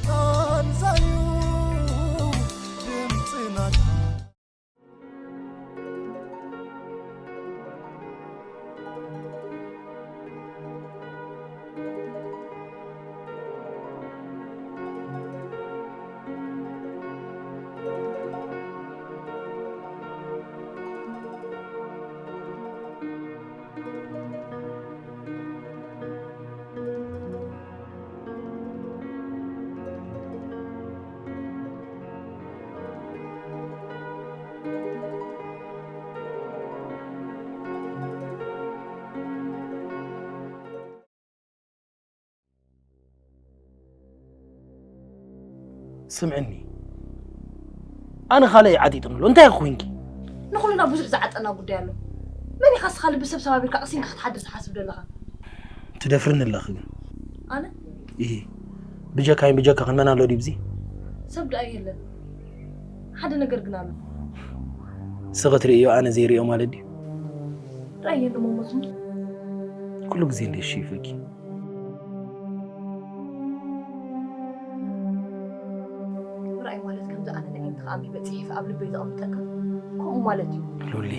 ቃንዛዩ ድምጽ ናታ። ስምዕኒ፣ ኣነ ካልእ ኣይዓጢጥንሎ። እንታይ ኢኺ ኮንኪ? ንኹልና ብዙሕ ዝዓጠና ጉዳይ ኣሎ። መን ኢኻ እስኻ ልቢ ሰብ ሰባቢርካ ቀሲንካ ክትሓድር ትሓስብ ዘለኻ? ትደፍርኒ ኣለኺ ግን። ኣነ ኢሂ፣ ብጀካይን ብጀካኽን መን ኣሎ ድዩ ብዚ? ሰብ ደኣ የለን። ሓደ ነገር ግን ኣሎ። ንስኺ ትርእዮ ኣነ ዘይርእዮ ማለት ድዩ? ራእየ ንመሞት ኩሉ ግዜ እንደ እሺ ይፈኪ። ምርኣይ ማለት ከምዚ ኣነ ንዒንትኻ ኣንቢበ ጽሒፈ ኣብ ልበይ ዘቐምጠካ ከምኡ ማለት እዩ። ሉሊ፣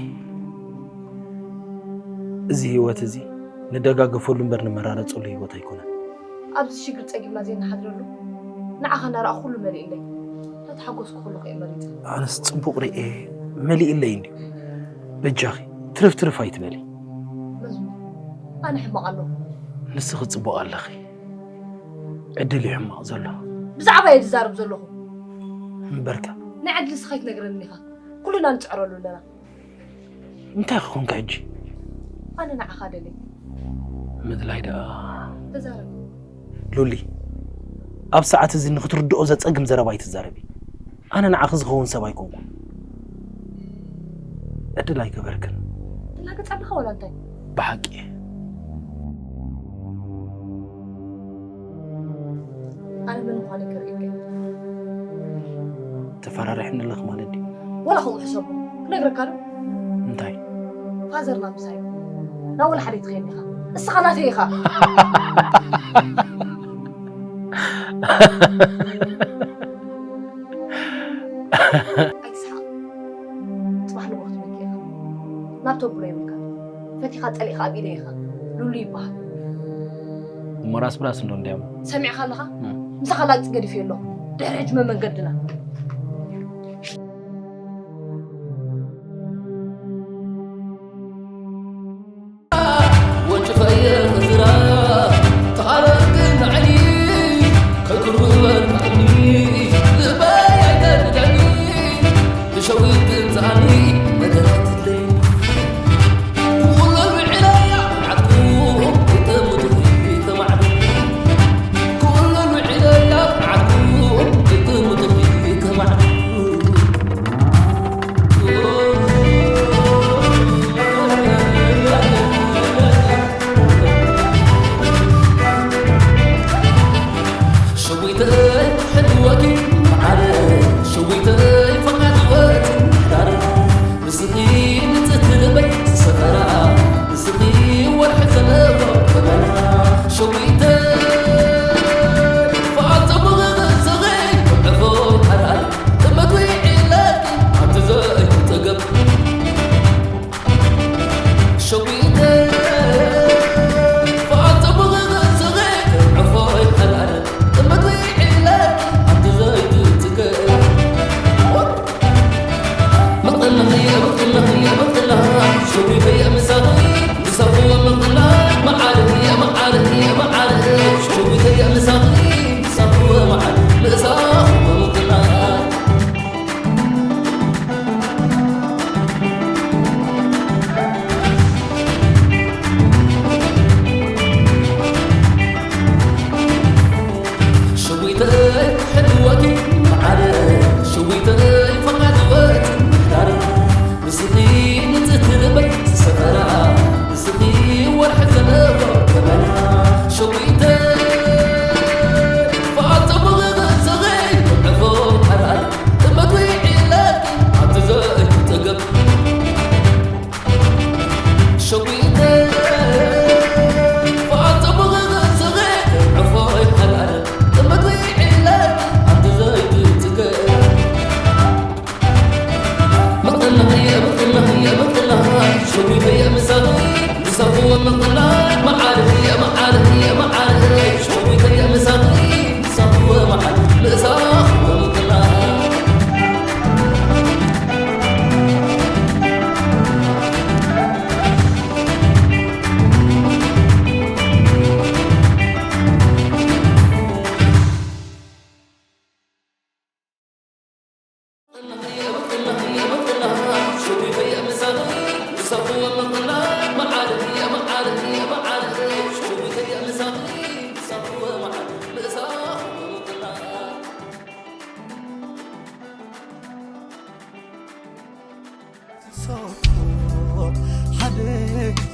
እዚ ህይወት እዚ ንደጋገፈሉ እምበር ንመራረጸሉ ህይወት ኣይኮነን። ኣብዚ ሽግር ጸጊብና ዘይንሓድረሉ ንዓኻ እናረኣኹ ኩሉ መሊእለይ። ተተሓጎስኩ ከለኹ እየ መሪጸ። ኣነስ ጽቡቕ ርእየ መሊእለይ እንድዩ። በጃኺ ትርፍ ትርፍ ኣይትበሊ። መዝሙር ኣነ ሕማቕ ኣለኹ። ንስኺ ጽቡቕ ኣለኺ። ዕድል እዩ ሕማቕ ዘሎ። ብዛዕባ እየ ዝዛረብ ዘለኹ። እምበርካ ናይ ዕድል ስኻ ኣይትነግረኒ ኢኻ። ኩልና ንጽዕረሉ ኣለና። እንታይ ክኾንካ ሕጂ? ኣነ ንዓኻ ደልየ። ምድላይ ደኣ ተዛረብ። ሉሊ፣ ኣብ ሰዓት እዚ ንክትርድኦ ዘጸግም ዘረባ ኣይትዛረቢ። ኣነ ንዓኺ ዝኸውን ሰብ ኣይኮንኩን። ዕድል ኣይገበርክን። ትላገጽ ኣለኻ ወላ እንታይ? ብሓቂ ኣነ መን ምዃነይ ከርእየካ እየ። ተፈራሪሕኒ ኣለኺ ማለት ድዩ? ወላ ከምኡ ሕሰቦ። ክነግረካ ዶ? እንታይ? ፋዘርና ምሳይ ናብ ወላ ሓደ ትኸይድ ኢኻ። እስኻ ናተይ ኢኻ። ኣይትስሓቕ። ጽባሕ ንግሆ ክትመኪ ኢኻ። ናብ ተብሎ የብልካ። ፈቲኻ ጸሊእኻ ኣብ ኢደይ ኢኻ። ሉሉ ይበሃል። እሞ ራስ ብራስ እንዶ እንዲያሞ ሰሚዕኻ ኣለኻ? ምሳኻ ላግጺ ገዲፈ ኣለኹ። ድሕሪ ሕጂ መመንገድና። ወንጭፈየ ክዝራ ተቓረብክን ንዓይኒ ከይትርበን ብዓይኒ ልበይ ኣይተድዕኒ ብሸዊት ትምጽኣኒ መደረት ትለይኒ ኩሉ ልዕለያ ዓድኩም እትምትኺ ተማዕዱ ኩሉ ልዕለያ ዓድኩም እትምትኺ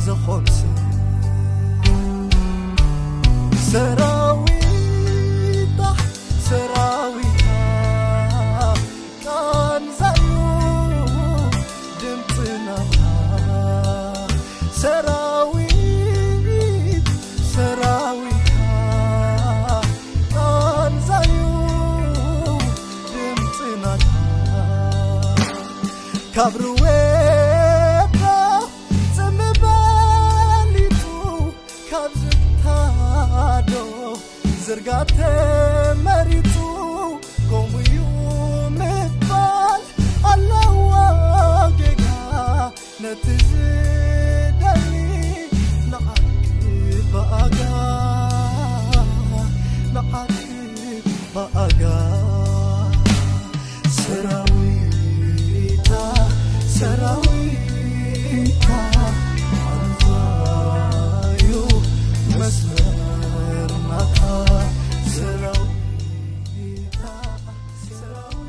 ዝኾንስ ሰራዊታ ሰራዊታ ቃንዛዩ ድምፅናታ ሰራዊት ሰራዊታ ቃንዛዩ ድምፅናታ ካብ ርዌዳ ጽምበሊጡ ካብ ዝታዶ ዝርጋተ መሪጹ ከምኡዩ ምባል ኣለዋ ጌጋ ነቲ ዝደሊ ንዓኪ ብኣጋ ንዓኪ ብኣጋ ሰራዊታ ሰራዊታ ኣዛዩ መስመር ናታ ሰራዊታ ሰራዊታ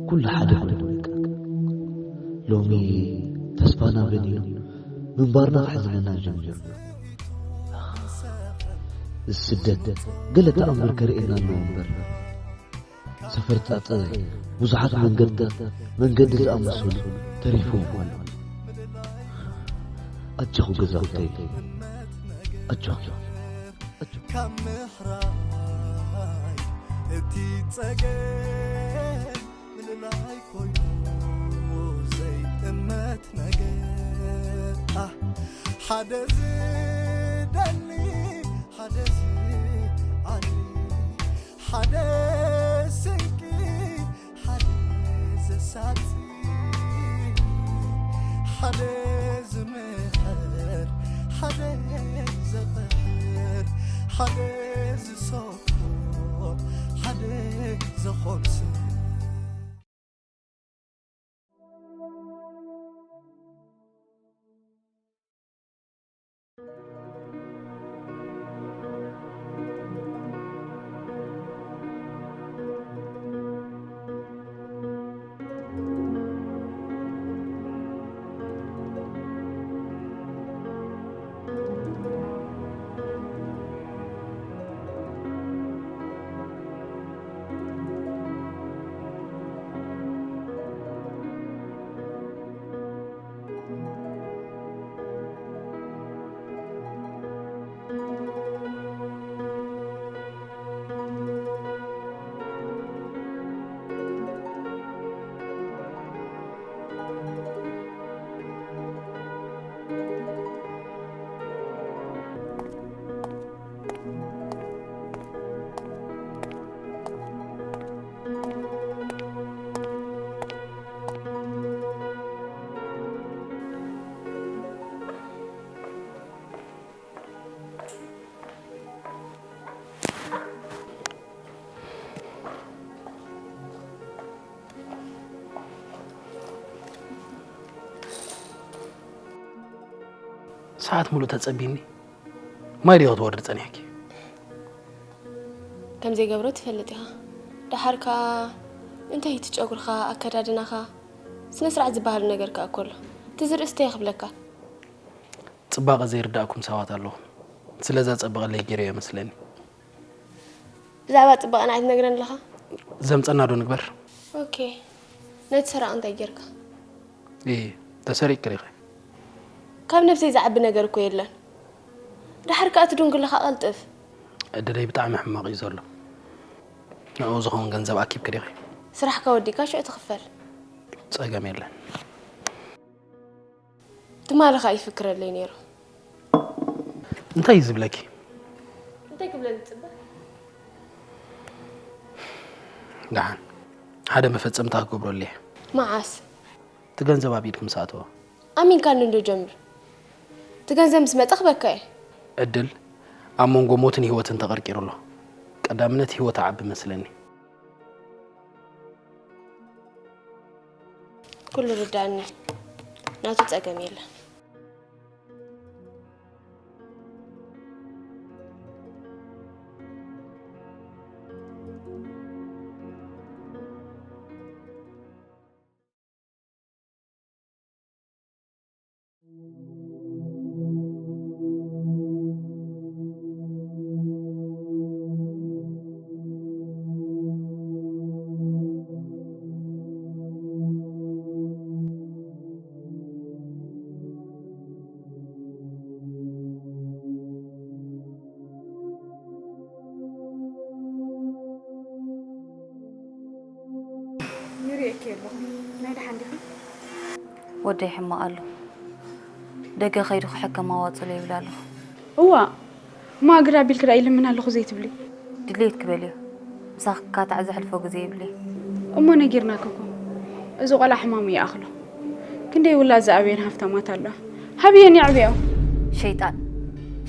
ኩሉ ሓደ ኮይኑ በቃ። ሎሚ ተስፋና በሊኑ፣ ምንባርና ከሕዝነና ጀሚሩ። እዚ ስደት ገለ ተኣምር ከርእየና ኣለዎ እምበር፣ ሰፈር ጣጥ ብዙሓት መንገድታት መንገዲ ዝኣመሰሉ ተሪፎም ኣለዉ። ኣጆኹ ገዛውተይ፣ ኣጆኹ። ካብ ምሕራይ እቲ ጸገም ምልላይ ኮይኑ ዘይጥመት ነገር ኣህ፣ ሓደ ዝደሊ ሓደ ዝኣሊ ሓደ ስንቂ ሓደ ዘሳቲ ሓደ ዝምሕር ሓደ ዘቕሕር ሓደ ዝሰክሮ ሓደ ዝኾንስ ሰዓት ሙሉእ ተጸቢኒ ማይ ድዮ ክትወርድ ጸኒሕኪ? ከም ዘይገብሮ ትፈልጥ ኢኻ። ደሓር ከኣ እንታይ እቲ ጨጉርኻ፣ ኣከዳድናኻ፣ ስነ ስርዓት ዝበሃል ነገር ከኣ እኮ ኣሎ። እቲ ዝርእስ እንታይ ክብለካ? ጽባቐ ዘይርዳእኩም ሰባት ኣለኹም። ስለዛ ጸብቐለይ ገይረዮ መስለኒ። ብዛዕባ ጽባቐና ኣይትነግረን ኣለኻ? ዘምጸና ዶ ንግበር? ኦኬ። ነቲ ሰራቒ እንታይ ጌርካ? እይ፣ ተሰሪቕኪ ዲኺ? ካብ ነብሰይ ዝዓቢ ነገር እኮ የለን። ደሓር ከኣ ትድንጉ ኣለኻ ቀልጥፍ። ዕድለይ ብጣዕሚ ሕማቕ እዩ ዘሎ። ንዕኡ ዝኸውን ገንዘብ ኣኪብኪ ዲኺ? ስራሕካ ወዲእካ ሽዑ ትኽፈል። ጸገም የለን። ትማሊ ኸኣ ይፍክረለይ ነይሩ። እንታይ እዩ ዝብለኪ? እንታይ ክብለኒ ትጽበ? ደሓን፣ ሓደ መፈጸምታ ክገብረሉ እየ። መዓስ? እቲ ገንዘብ ኣብ ኢድኪ ምስ ኣተወ። ኣሚንካኒ እንዶ ጀምር። እቲ ገንዘብ ምስ መጸ ክበካ እየ። ዕድል ኣብ መንጎ ሞትን ህይወትን ተቐርቂሩ ኣሎ። ቀዳምነት ህይወት ዓቢ መስለኒ። ኩሉ ርዳእኒ። ናቱ ጸገም የለን። ይርእየኪ ኣለኹ። ናይ ደሓን ዲኺ? ወደይ ሕማቕ ኣሎ። ደገ ከይዱ ክሕከም ኣዋጽሎ ይብል ኣለኹ። እዋ፣ እሞ ኣግዳ ቢልኪ ደኣ ይልምን ኣለኹ ዘይትብሊ? ድሌት ክበልዮ። ምሳኻ ክካታዕ ዘሕልፎ ግዜ የብለይ። እሞ ነጊርናኪ እኮ። እዚ ቆልዓ ሕማሙ ይኣኽሎ። ክንደይ ውላድ ዝኣበየን ሃፍታማት ኣለዋ። ሃብየን የዕብያኦ። ሸይጣን።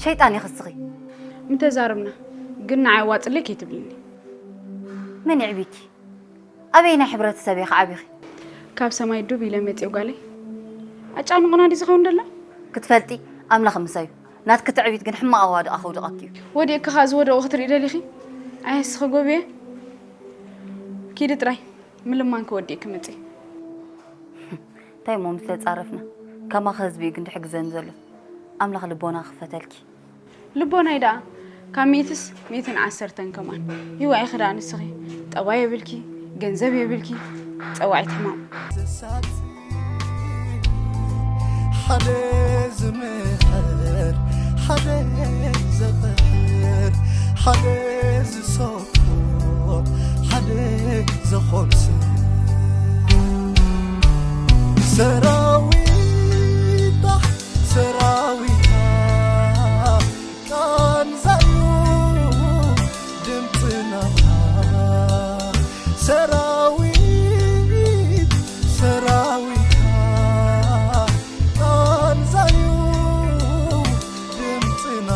ሸይጣን ኢኺ እስኺ። ምተዛረብና፣ ግን ንዓይ ኣዋጽለይ ከይትብልኒ። መን የዕብየኪ? ኣበየናይ ሕብረተሰብ ኢኺ ዓቢኺ? ካብ ሰማይ ዱብ ኢለ መጽዮ ጓለይ። ኣጫንቑና ድዩ ዝኸውን ደሎ? ክትፈልጢ ኣምላኽ ምሳዩ። ናትኪ ትዕቢት ግን ሕማቕ ኣዋድቓ ከውድቐኪ እዩ። ወዲቕኪ ከኣ ዝወደቑ ክትርኢ ደሊኺ? ኣየ እስኺ ጎብየ። ኪዲ ጥራይ ምልማንኪ ወዲእኪ ምጺ። እንታይ እሞ ምስ ተጻረፍና? ከማኺ ህዝቢ እዩ ግን ድሕግዘኒ ዘሎ። ኣምላኽ ልቦና ክፈተልኪ። ልቦናይ ደኣ ካብ ሚእትስ ሚእትን ዓሰርተን ከማን። ይዋይ ኢኺ ደኣ ንስኺ። ጠባይ የብልኪ፣ ገንዘብ የብልኪ። ጸዋዒት ሕማም። ሓደ ዝምሕር፣ ሓደ ዘቕሕር፣ ሓደ ዝሰ ሓደ ዝኾንስ ሰራዊታ፣ ሰራዊታ ቃንዛዩ ድምፅና። ሰራዊት፣ ሰራዊታ ቃንዛዩ ድምፅና።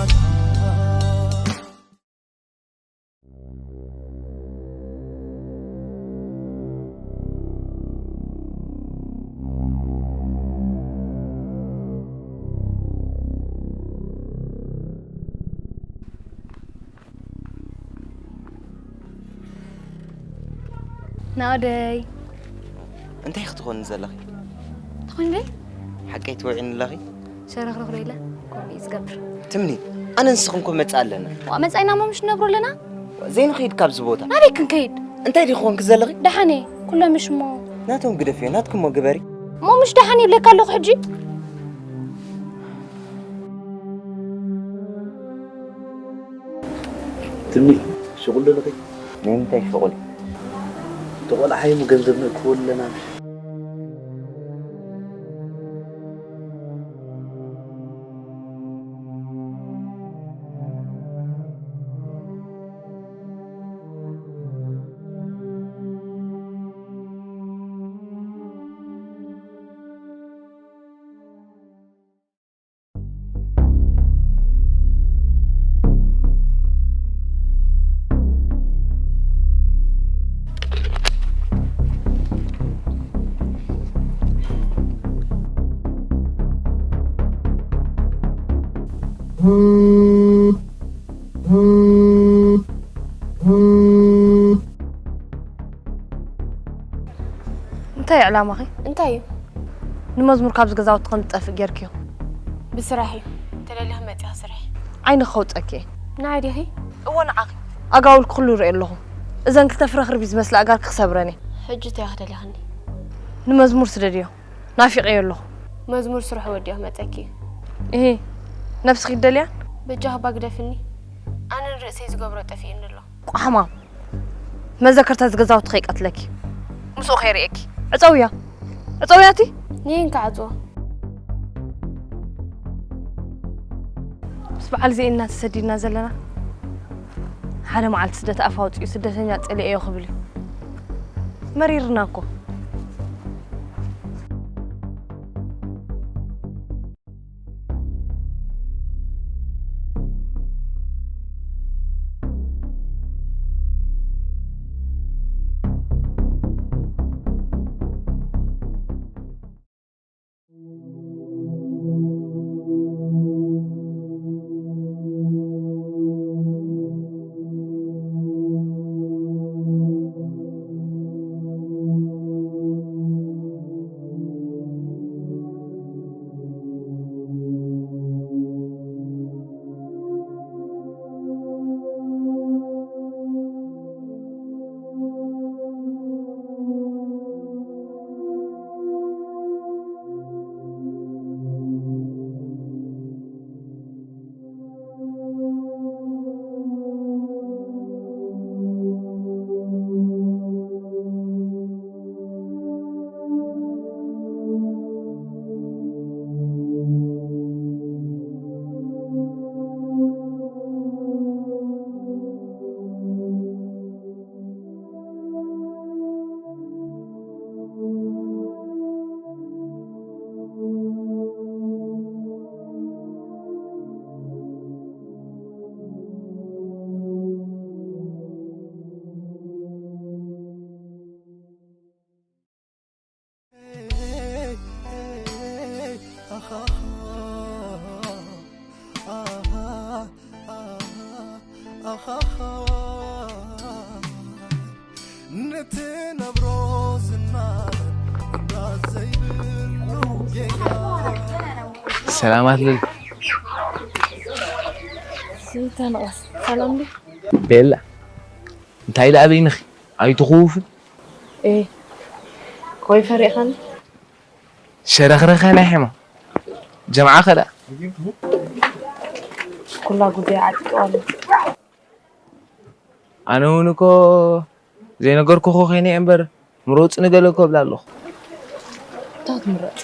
ናደይ። እንታይ ክትኾኒ ዘለኺ? ትኾኒ ደይ? ሓቀይ ትውዒኒ ኣለኺ? ሸረኽረኽ ዶ ኢለ? ከምኡ እዩ ዝገብር። ትምኒ፣ ኣነ ንስኽን እኮ መጻኢ ኣለና። ዋ፣ መጻኢና እሞ ምሽ ንነብሮ ኣለና? ዘይንኸይድ ካብዚ ቦታ። ናበይ ክንከይድ? እንታይ ዲኺ ኮንኪ ዘለኺ? ደሓን እየ። ኩሎም ምሽ እሞ። ናቶም ግደፍዮ፣ ናትኪ እሞ ግበሪ። እሞ ምሽ ደሓን እየ ይብለካ ኣለኹ ሕጂ። ትምኒ፣ ሽቑል ዶ ኣለኺ? ናይ ምንታይ ሽቑል? ተቖላሓዮም ገንዘብ ንእክቦ ኣለና። እንታይ እዩ ዕላማኺ? እንታይ እዩ? ንመዝሙር ካብዚ ገዛውቲ ከም ዝጠፍእ ጌርክዮ። ብስራሕ እዩ። ተደሊኺ መጺኺ ስርሒ። ዓይንኺ ከውጸኪ እየ። ንዓይ ዲኺ? እወ ንዓኺ። ኣጋውልኪ ኩሉ ይርኢ ኣለኹ። እዘን ክልተ ፍረኽርቢ ዝመስላ ኣእጋርኪ ክሰብረን እየ። ሕጂ እንታይ ኢኺ ደሊኽኒ? ንመዝሙር ስደድዮ። ናፊቐዮ ኣለኹ። መዝሙር ስርሑ ወዲኡ ክመጸኪ እዩ። እሂ፣ ነብስኺ ትደልያን? በጃኺ እባ ግደፍኒ። ኣነ ንርእሰይ ዝገብሮ ጠፊኡኒ ኣሎ። ቋሕማም። መዘከርታ እዚ ገዛውቲ ከይቀትለኪ። ምስኡ ከይርእየኪ። ዕጸውያ። ዕጸውያ እቲ። ንየን ክዓጽዎ። በዓል ዜና ተሰዲድና ዘለና ሓደ መዓልቲ ስደት ኣፍ ኣውፂኡ ስደተኛ ፀሊኤዮ ክብል እዩ። መሪርና እኮ። ንትነብሮ ዝናበር እንዳት ዘይብሉ ጌጋ። ሰላማት ልል። ስንታ ንቐስ ሰላም ዲ? ቤላ፣ እንታይ ኢለ ኣበይንኺ? ኣይትኽውፍን? ኤ፣ ኮይ ፈሪኻኒ? ሸረኽረኸ ናይ ሕማ። ጀምዓ ኸዳ። ኩላ ጉዳይ ዓጢቀዋለሁ። ኣነ እውን እኮ ዘይነገርኩኹ ኸይነ እየ እምበር፣ ምረፁ ንገለ እኮ እብላ ኣለኹ። እንታይ ትምረፅ?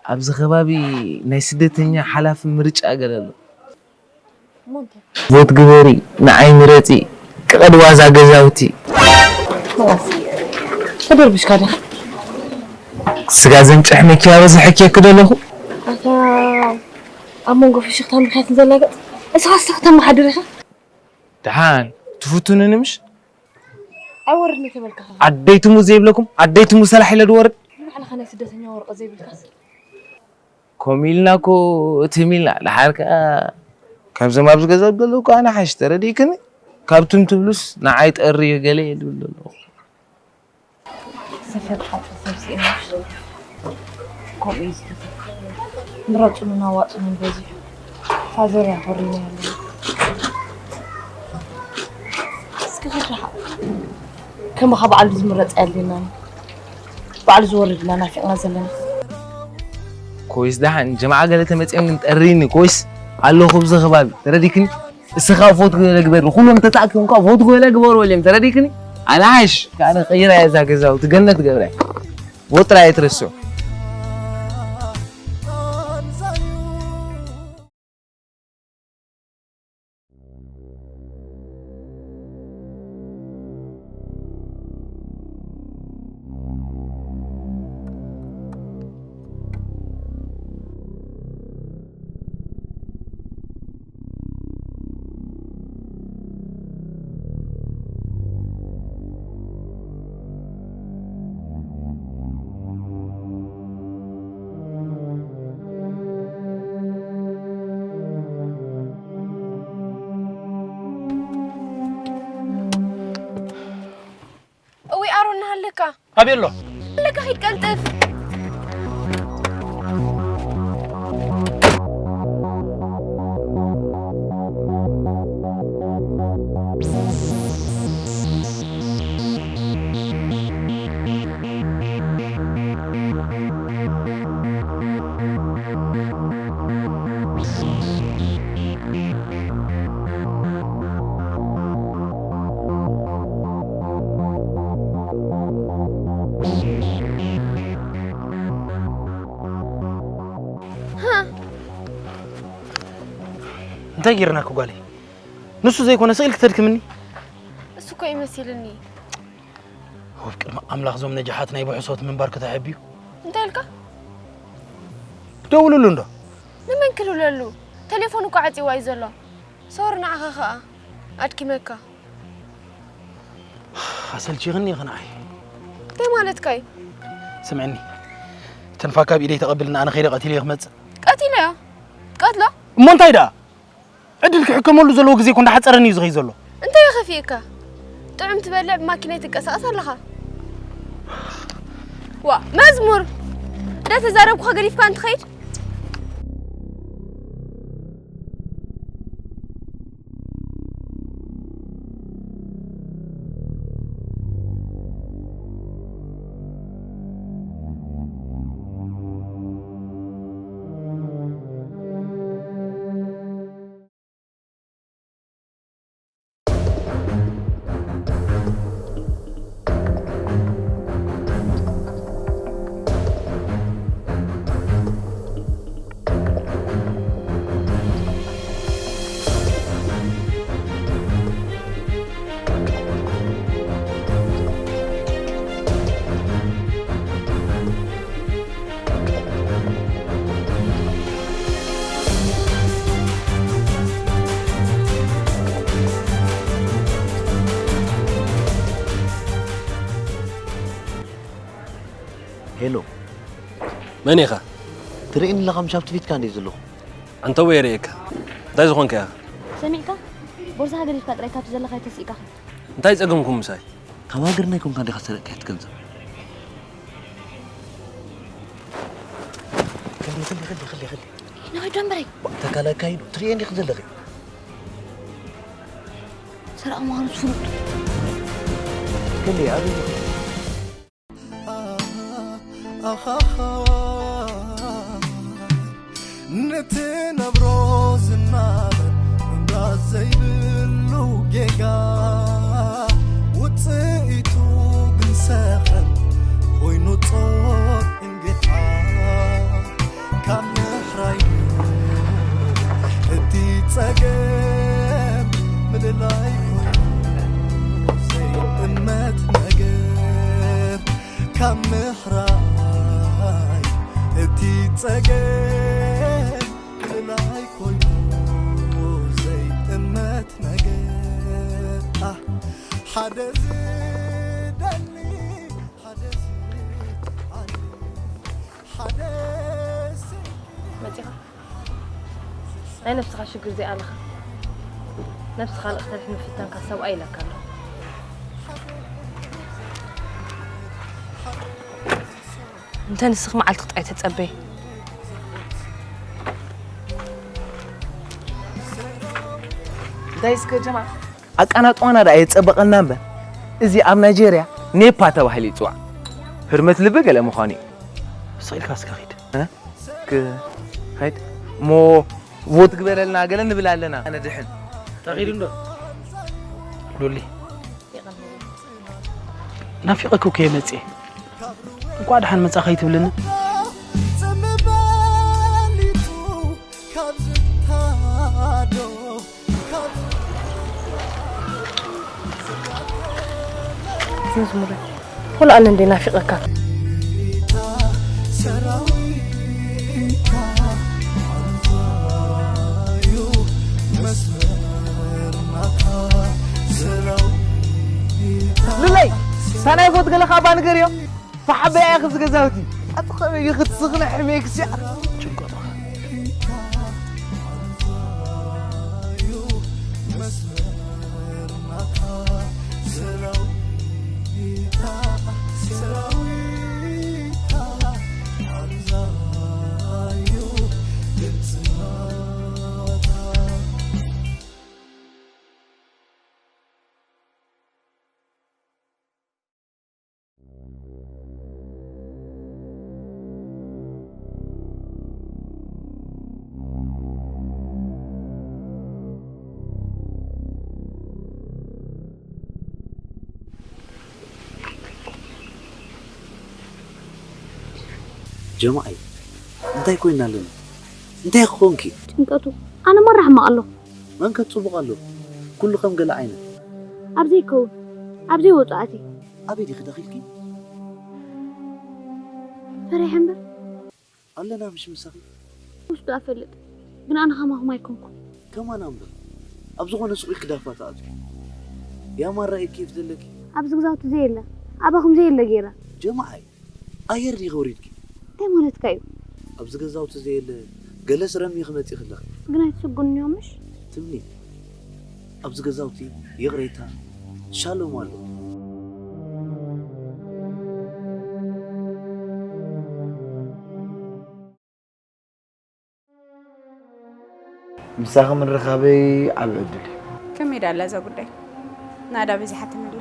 ኣብዚ ከባቢ ናይ ስደተኛ ሓላፊ ምርጫ ገለ ኣሎ። እሞ እንታይ? ቮት ግበሪ፣ ንዓይ ምረፂ፣ ክቐድዋ እዛ ገዛውቲ። ኸላስ፣ ተደርብሽካ ዲኻ? ስጋ ዘንጨሕ መኪያ በዝሐኪ ክደለኹ። ኣታ ኣብ መንጎ ፍሽኽታን ብኽያትን ዘላገጽ፣ እስኻ እስኻ ተመሓድር ኢኻ። ደሓን ትፍቱንኒ ምሽ? ኣይወርድን እየ ተበልካ ኸ? ኣደይ ትሙት ዘይብለኩም፣ ኣደይ ትሙት ሰላሕ ኢለ ድወርድ? ንባዕልኻ ናይ ስደተኛ ወረቐት ዘይብልካስ? ከምኡ ኢልና እኮ ትም ኢልና፣ ደሓር ከኣ ካብዞም ኣብዚ ገዛ ዘለዉ እኮ ኣነ ሓሽ ተረዲእክኒ። ካብቱም ትብሉስ ንዓይ ጠርዩ ገለ እየ ዝብል ዘለኹ። ሰፈር ሓቂ ሰብ ስኢና ከምኡ እዩ ዝሕሰብ። ምረፁንን ኣዋፅኡንን በዚሑ። ፋዘር ያኾርዩና ያለዉ። እስኪ ክድሓቕ። ከማኻ በዓሉ ዝምረፅ ኣየድልየናን እዩ። በዓሉ ዝወርድ ኢና ናፊቕና ዘለና። ኮይስ ደሓን ጀምዓ ገለ ተመፅኦም ግን ጠሪኒ ኮይስ ኣለኹ ኣብዚ ከባቢ ተረዲክኒ። እስኻ ፎት ገለ ግበር ኩሎም ተታኪም እኳ ፎት ገለ ግበሩ ወልዮም ተረዲክኒ። ኣነ ሓሽ ኣነ ቀይራ እዛ ገዛውቲ ገነት ገብረ ፎት ጥራይ ኣይትረስዑ። እውይ ኣሮን ኣለካ ኣበይ ኣሎ? ኣለካ ሂድ ቀልጥፍ። እንታይ ጌርናኪ ጓለይ? ንሱ ዘይኮነ ስቕ ኢልኪ ተድክምኒ። እሱ እኮ እዩ መሲልኒ። ወብ ቅድሚ ኣምላኽ ዞም ነጃሓት ናይ ብሕሶት ምንባር ክተሐብዩ። እንታይ ኢልካ? ደውሉሉ እንዶ። ንመን ክልብለሉ? ቴሌፎን እኮ ዓጺዋ እዩ ዘሎ። ሶሪ ንዓኻ ኸኣ ኣድኪመካ። ኣሰልቺኽኒ ኢኺ ንዓይ። እንታይ ማለትካ እዩ? ስምዕኒ፣ ተንፋካ ኣብ ኢደይ ተቐብልና ኣነ ከይደ ቀቲለዮ ክመጽእ። ቀቲለዮ? ቀትሎ? እሞ እንታይ ደኣ? ዕድል ክሕከመሉ ዘለዎ ግዜ እኮ እንዳሓጸረኒ እዩ ዝኸይድ ዘሎ። እንታይ እዩ ከፊእካ? ጥዑም ትበልዕ ብማኪና ትንቀሳቐስ ኣለኻ። ዋ፣ መዝሙር! እንዳተዛረብኩኻ ገዲፍካ እንትኸይድ? ሄሎ፣ መን ኢኻ? ትርእየኒ ኣለኻ? ምሽ ኣብቲ ፊትካ እንድየ ዘለኹ። ኣንተ ወይ ርእየካ? እንታይ ዝኾንካ ኢኻ? ሰሚዕካ? ቦርሳኻ ገዲፍካ ጥራይ ካብቲ ዘለኻዮ ተሲእካ ኺድ። እንታይ ጸገምኩም ምሳይ? ካብ ሃገርና ኣይኮንካን ዲኻ ዝሰረቅካዮ እቲ ገንዘብ? ከሊ፣ ከሊ፣ ከሊ፣ ከሊ፣ ከሊ። ንኸይድ ደንበረይ። ተካል ኣካይዱ፣ ትርእየኒ ኢኺ ዘለኺ። ሰራቒ ምዃኑ ፍሉጥ። ከሊ፣ ኣበይ ኢኺ? ንትነብሮ ዝናበር ምምራጽ ዘይብሉ ጌጋ፣ ውጽኢቱ ግን ሰኸን ኮይኑ ጾር እንጌታ። ካብ ምሕራይ እቲ ጸገም ምልላይ ኮይኑ ዘይጥመት ነገር፣ ካብ ምሕራይ እቲ ጸገም ምልላይ ኮይኑ ዘይጥመት ነገር። ኣህ፣ ሓደ ዝደሊ፣ ሓደ ዝዓሊ፣ ሓደ ስንቂ። መጺኻ? ናይ ነብስኻ ሽግር ዘይኣለኻ፣ ነብስኻ ልእኽተልሕ ምፍታንካ ሰብኣይ ኢለካ ኣለኹ። እንተ ንስኺ መዓልቲ ጥራይ ተጸበዪ። እንታይ እስከ ጀማ? ኣቃናጥዋና ደኣ የጸበቐልና እምበር፣ እዚ ኣብ ናይጄርያ ኔፓ ተባሂሉ ይጽዋዕ። ህርመት ልቢ ገለ ምዃኑ እዩ። ስቕ ኢልካ እስከ ኺድ። እ? ክ-፣ ኸይድ። እሞ ቮት ግበረልና ገለ ንብል ኣለና። ኣነ ድሕን። ተኺዱ እንዶ? ሉሊ። ናፊቐኪ እኮ እየ መጽየ። እንኳዕ ደሓን መጻ ከይትብልኒ። ጽምበሊቱ ካብ ዝታዶ፣ ካብ መዝሙረ፣ ወላ ኣነ እንደ ናፊቐካ። ሰራዊታ፣ መስመር ናታ ሰራዊታ። ልለይ፣ ሳናይ ፎት ገለኻ ባንገር እዮም። ብሓበያ ኢኺ ዝገዛውቲ። ኣቲ ኸመይ ኢኺ ትስኽነ ሕሜክስያ? ጭንቀትኻ። ጀማዓይ፣ እንታይ ኮይና ኣለና? እንታይ ክኾንኪ? ጭንቀቱ፣ ኣነ መራ ሕማቕ ኣለኹ። መን ከ ጽቡቕ ኣሎ? ኩሉ ከም ገለ ዓይነት። ኣብ ዘይከውን፣ ኣብ ዘይወጽኣቲ። ኣበይ ዲኺ ደኺልኪ? ፈሪሐ እምበር። ኣለና ምሽ ምሳኺ? ውስጡ ኣፈልጥ። ግን ኣነ ከማኹም ኣይኮንኩን። ከማና እምበር። ኣብ ዝኾነ ሱቕ ኢልኪ ዳፋ ትኣትዊ። ያማራ ኢኪ ኬፍ ዘለኪ? ኣብዚ ገዛውቲ ዘየለ፣ ኣባኹም ዘየለ ገይረ። ጀማዓይ፣ ኣየር ዲኺ ወሪድኪ? እንታይ ማለትካ እዩ? ኣብዚ ገዛውቲ ዘየለ ገለ ስረሚ ክመጽእ ከለኺ። ግን ኣይትስጉንዮም ምሽ? ትምኒት፣ ኣብዚ ገዛውቲ ይቕሬታ፣ ሻሎም ኣሎ። ምሳኺ ምርኻበይ ዓቢ ዕድል እዩ። ከመይ ደኣ ኣላ እዛ ጉዳይ? ናዳ በዚሓትኒ ኣላ።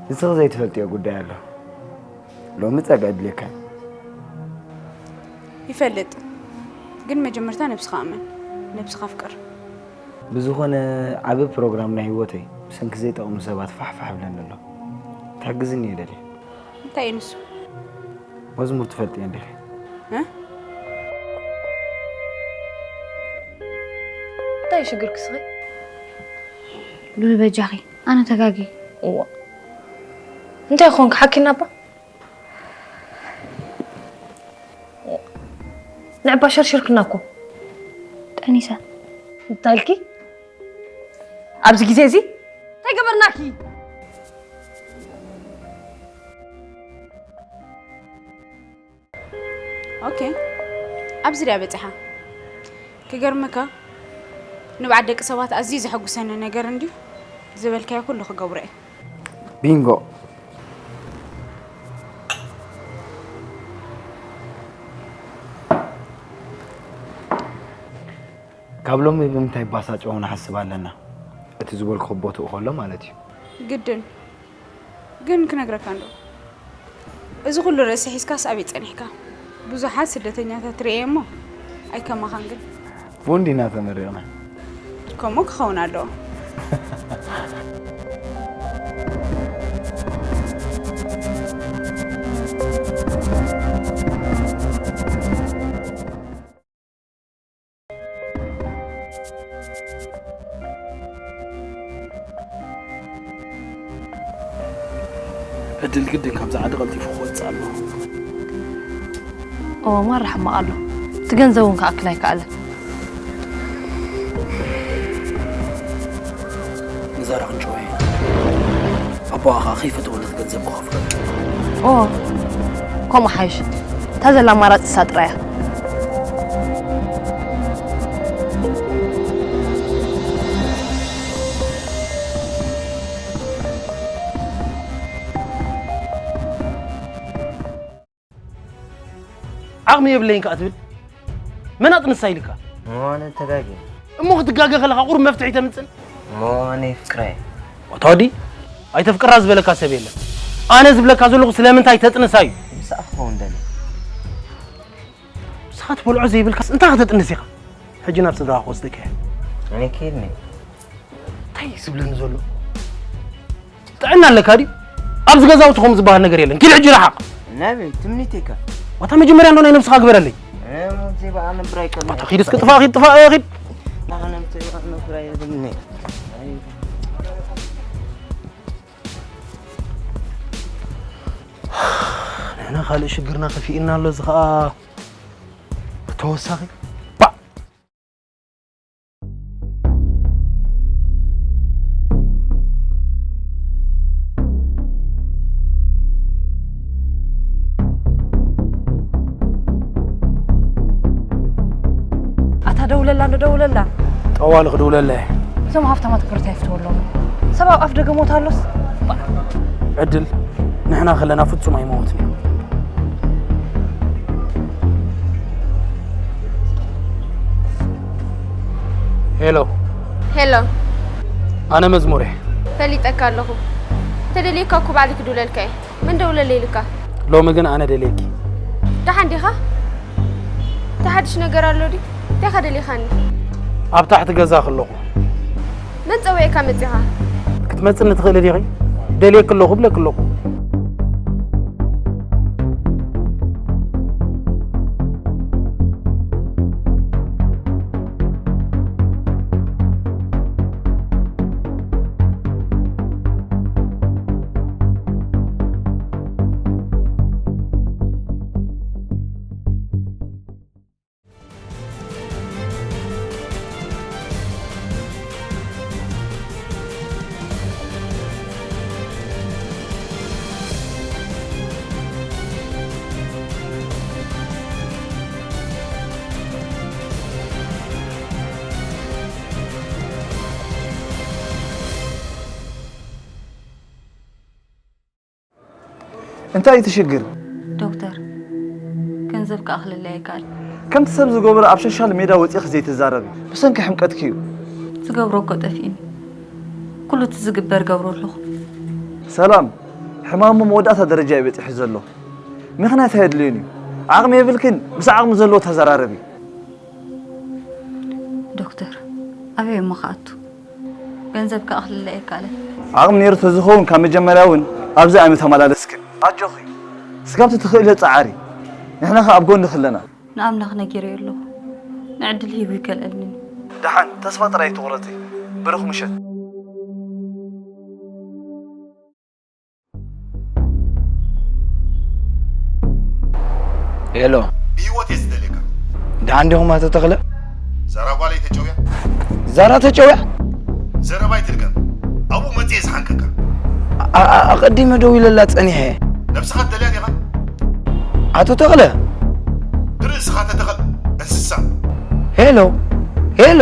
ንስኺ ዘይትፈልጥዮ ጉዳይ ኣሎ። ሎሚ ጸግዒ ኣድልየካ እዩ። ይፈልጥ። ግን መጀመርታ ነብስኻ እመን። ነብስኻ ኣፍቅር። ብዝኾነ ዓቢ ፕሮግራም ናይ ህይወተይ ብሰንኪ ዘይጠቕሙ ሰባት ፋሕፋሕ ይብለኒ ኣሎ። ክትሕግዝኒ እየ ደልየ። እንታይ እዩ ንሱ? መዝሙር ትፈልጥዮ እንዲኺ? እ? እንታይ እዩ ሽግርኪ እስኺ? ሉል በጃኺ፣ ኣነ ተጋጊ። እዋ። እንታይ ኾንክ ሓኪና እባ? ንዕባ ሸርሽርክና እኮ። ጠኒሰ። እንታይ ኢልኪ? ኣብዚ ግዜ እዚ እንታይ ገበርናኪ? ኦኬ፣ ኣብዚ ድያ በጺሓ። ክገርመካ፣ ንብዓት ደቂ ሰባት ኣዝዩ ዘሐጉሰኒ ነገር እንድዩ ዝበልካዮ ኩሉ ክገብሮ እየ። ቢንጎ። ካብ ሎሚ ብምንታይ ባሳጨው ንሓስብ ኣለና? እቲ ዝበልኩ ቦትኡ ከሎ ማለት እዩ። ግድን። ግን ክነግረካ እንዶ፣ እዚ ኩሉ ርእሲ ሒዝካስ ኣበይ ጸኒሕካ? ብዙሓት ስደተኛታት ርእየ እሞ ኣይከማኻን ግን። ብኡ እንዲና ተመሪቕና። ከምኡ ክኸውን ኣለዎ። ዕድል ግድን ካብዛ ዓዲ ቀልጢፉ ክወጽእ ኣለዎ። እወ፣ ማራ ሕማቕ ኣሎ። እቲ ገንዘብ እውን ክኣክል ኣይከኣለን። ንዛራ ክንጭወ ኣቦኣ ኸዓ ከይፈተወ ነቲ ገንዘብ ክኸፍሎ እዩ። ኦ፣ ከምኡ ሓይሽ። እታ ዘላ ኣማራጺ እሳ ጥራይ እያ። ዓቕሚ የብለይን ከኣ ትብል? መን ኣጥንሳ ኢልካ? እሞ ኣነ ተጋግየ። እሞ ክትጋገ ከለኻ ቁሩብ መፍትሒ ተምጽእ? እሞ ኣነ የፍቅራ እየ። ኣታ ወዲ፣ ኣይተፍቅራ ዝበለካ ሰብ የለን። ኣነ ዝብለካ ዘለኹ ስለምንታይ ተጥንሳ እዩ። ምስኣ ክኸውን ደልየ። ንስኻ ትበልዖ ዘይብልካስ እንታይ ከተጥንስ ኢኻ? ሕጂ ናብ ስድራኻ ክወስደካ እየ። ኣነ ከይድኒ። እንታይ እዩ ዝብለኒ ዘሎ? ጥዕና ኣለካ ድዩ? ኣብዚ ገዛውቲ ከምኡ ዝበሃል ነገር የለን። ኪድ ሕጂ ረሓቕ። ናበይ? ትምኒተይ ከ? ዋታ መጀመርያ እንዶ ናይ ነብስኻ ግበረለይ። ኣነ ዘይበኣ ነብር ኣይቀርኒ። ዋታ ኪድ እስኪ ጥፋእ፣ ኪድ ጥፋእ፣ ኪድ። ናኻ ነብሰይ በኣ ነብር ኣይብልኒ። ንሕና ካልእ ሽግርና ከፊእና ኣሎ፣ እዚ ኸኣ ተወሳኺ። ባዕ! ኣታ ደውለላ፣ እንዶ ደውለላ። ጠዋሊ ክድውለላ እየ። እዞም ሃፍታማት ክብረት ኣይፍትወሎም። ሰብ ኣብ ኣፍ ደገ ሞት ኣሎስ። ዕድል፣ ንሕና ከለና ፍጹም ኣይመውትን እዩ። ሄሎ። ሄሎ። ኣነ መዝሙር እየ። ፈሊጠካ ኣለኹ። ተደልየካ እኮ ባዕሊ ክድውለልካ እየ። መን ደውለለይ ኢልካ? ሎሚ ግን ኣነ ደልየኪ። ደሓን ዲኻ? እንታይ ሓድሽ ነገር ኣሎ ድዩ? እንታይ ኢኻ ደሊኻኒ? ኣብ ታሕቲ ገዛ ከለኹ። መን ጸዊዕካ መጺኻ? ክትመጽኒ ትኽእሊ ዲኺ? ደልየኪ ኣለኹ እብለኪ ኣለኹ። እንታይ እዩ እቲ ሽግር? ዶክተር፣ ገንዘብ ክኣኽለለይ ኣይከኣል። ከምቲ ሰብ ዝገብሮ ኣብ ሶሻል ሜድያ ወፂእኺ ዘይትዛረቢ። ብሰንኪ ሕምቀትኪ እዩ። ዝገብሮ እኮ ጠፊእኒ። ኩሉ እቲ ዝግበር ገብሮ ኣለኹ። ሰላም፣ ሕማሙ መወዳእታ ደረጃ እዩ በፂሑ ዘሎ። ምኽንያት ኣየድልዮን እዩ። ዓቕሚ የብልክን፣ ምስ ዓቕሚ ዘለዎ ተዘራረቢ። ዶክተር፣ ኣበይ እሞ ክኣቱ? ገንዘብ ክኣኽለለይ ኣይከኣለን። ዓቕሚ ነይሩ ተዝኸውን ካብ መጀመርያ እውን ኣብዚ ኣይምተመላለስክን። ኣጆኺ፣ ስጋብቲ ትኽእልዮ ጸዓሪ። ንሕና ኸኣ ኣብ ጎንኺ ኣለና። ንኣምላኽ ነጊረዮ ኣለኹ። ንዕድል ሂቡ ይከልአልኒ። ደሓን፣ ተስፋ ጥራይ ኣይትቑረጺ። ብሩኽ ምሸት። ሄሎ፣ ብህይወት እየ ዝደልየካ። ደሓን ዲኹም ኣቶ ተኽለ? ዛራ ጓለይ ተጨውያ። ዛራ ተጨውያ? ዘረባ ኣይትድገም። ኣብኡ መጺአ እየ ዝሓንቀካ። ኣ- ኣ- ኣቐዲመ ደው ኢለላ ጸኒሐ። ነብስኻ ትደልያ ዲኻ? ኣቶ ተኽለ፣ ብርእስኻ ተተኸል እንስሳ። ሄሎ፣ ሄሎ።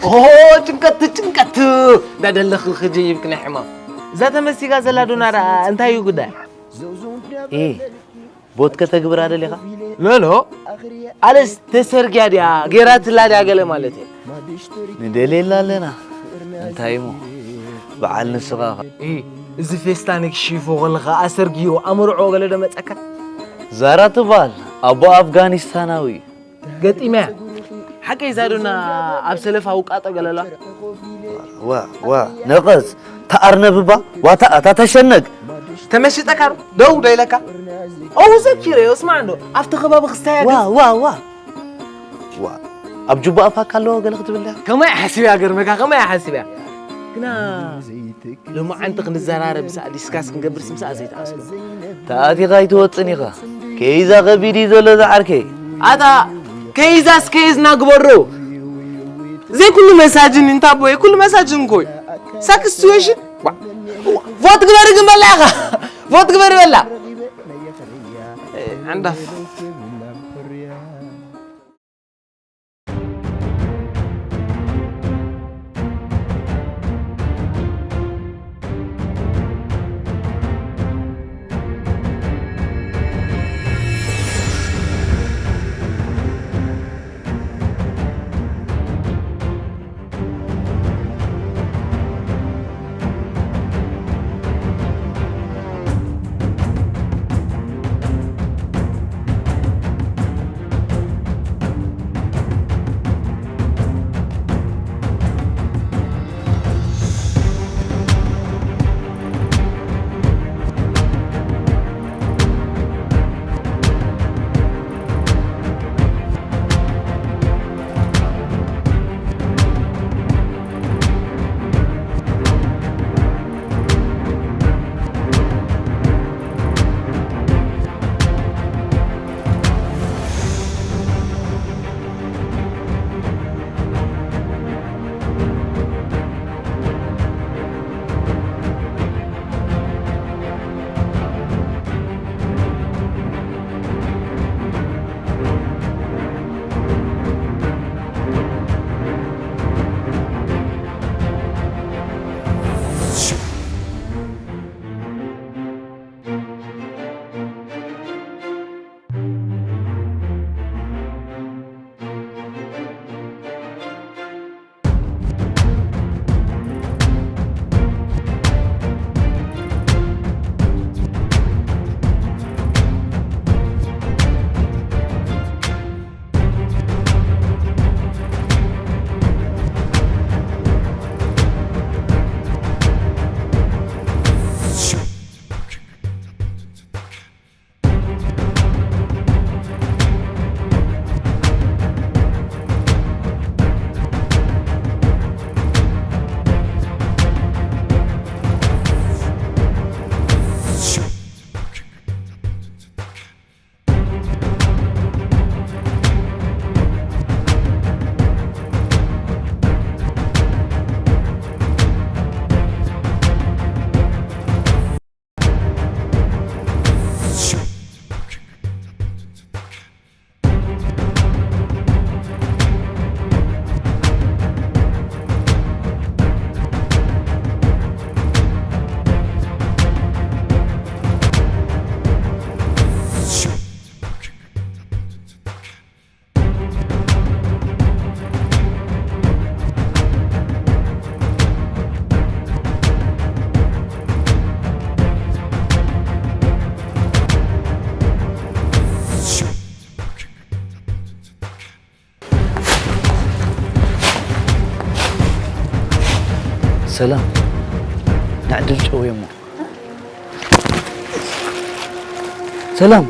ኦ ጭንቀት ጭንቀት እንዳደለኽልኺ ጀይብክ ናይ ሕማም እዛ ተመሲጋ ዘላ ዶና ደኣ እንታይ እዩ ጉዳይ? ኢ ቦት ከተግብራ ደሊኻ? ሎሎ ኣነስ ተሰርግያ ድያ ገይራትላ ድያ ገለ ማለት እየ። ንደልየላ ኣለና እንታይ እሞ በዓል ንስኻ ኢ እዚ ፌስታ ንክሽፎ ከለኻ ኣሰርግዮ ኣምርዖ ገለ ዶ መጸካ? ዛራ ትበሃል ኣቦ ኣፍጋኒስታናዊ እዩ። ገጢመያ ሓቀይ ዛዱና ኣብ ሰለፋ ውቃጦ ገለላ ዋ ዋ ነቐዝ ተኣርነብባ ዋታ ኣታ ተሸነግ ተመሽጠካ ዶ ደው ዶ ኢለካ ኣው ዘኪረ እስማዕ እንዶ ኣብቲ ከባቢ ክስታያ ዋ ዋ ዋ ዋ ኣብ ጁባ ኣፋካ ኣለዎ ገለ ክትብል ዳ ከማይ ሓሲብያ ገርመካ ከማይ ሓሲብያ ግና ሎማዓንቲ ክንዘራረብ ምሳኣ ዲስካስ ክንገብርስ ምሳኣ ዘይተኣስበ። ተኣቲኻ ኣይትወጽን ኢኻ። ከይዛ ከቢድ እዩ ዘሎ ዝዓርከይ። ኣታ ከይዛስ ከይዝና ግበሮ። ዘይኩሉ መሳጅን እንታ ቦይ ኩሉ መሳጅን ኮይ ሳክስቲዌሽን ፎት ግበር ግን በላ ኢኻ ፎት ግበር በላ ዓንዳፍ ሰላም፣ ንዕድል ጨውየሞ። ሰላም፣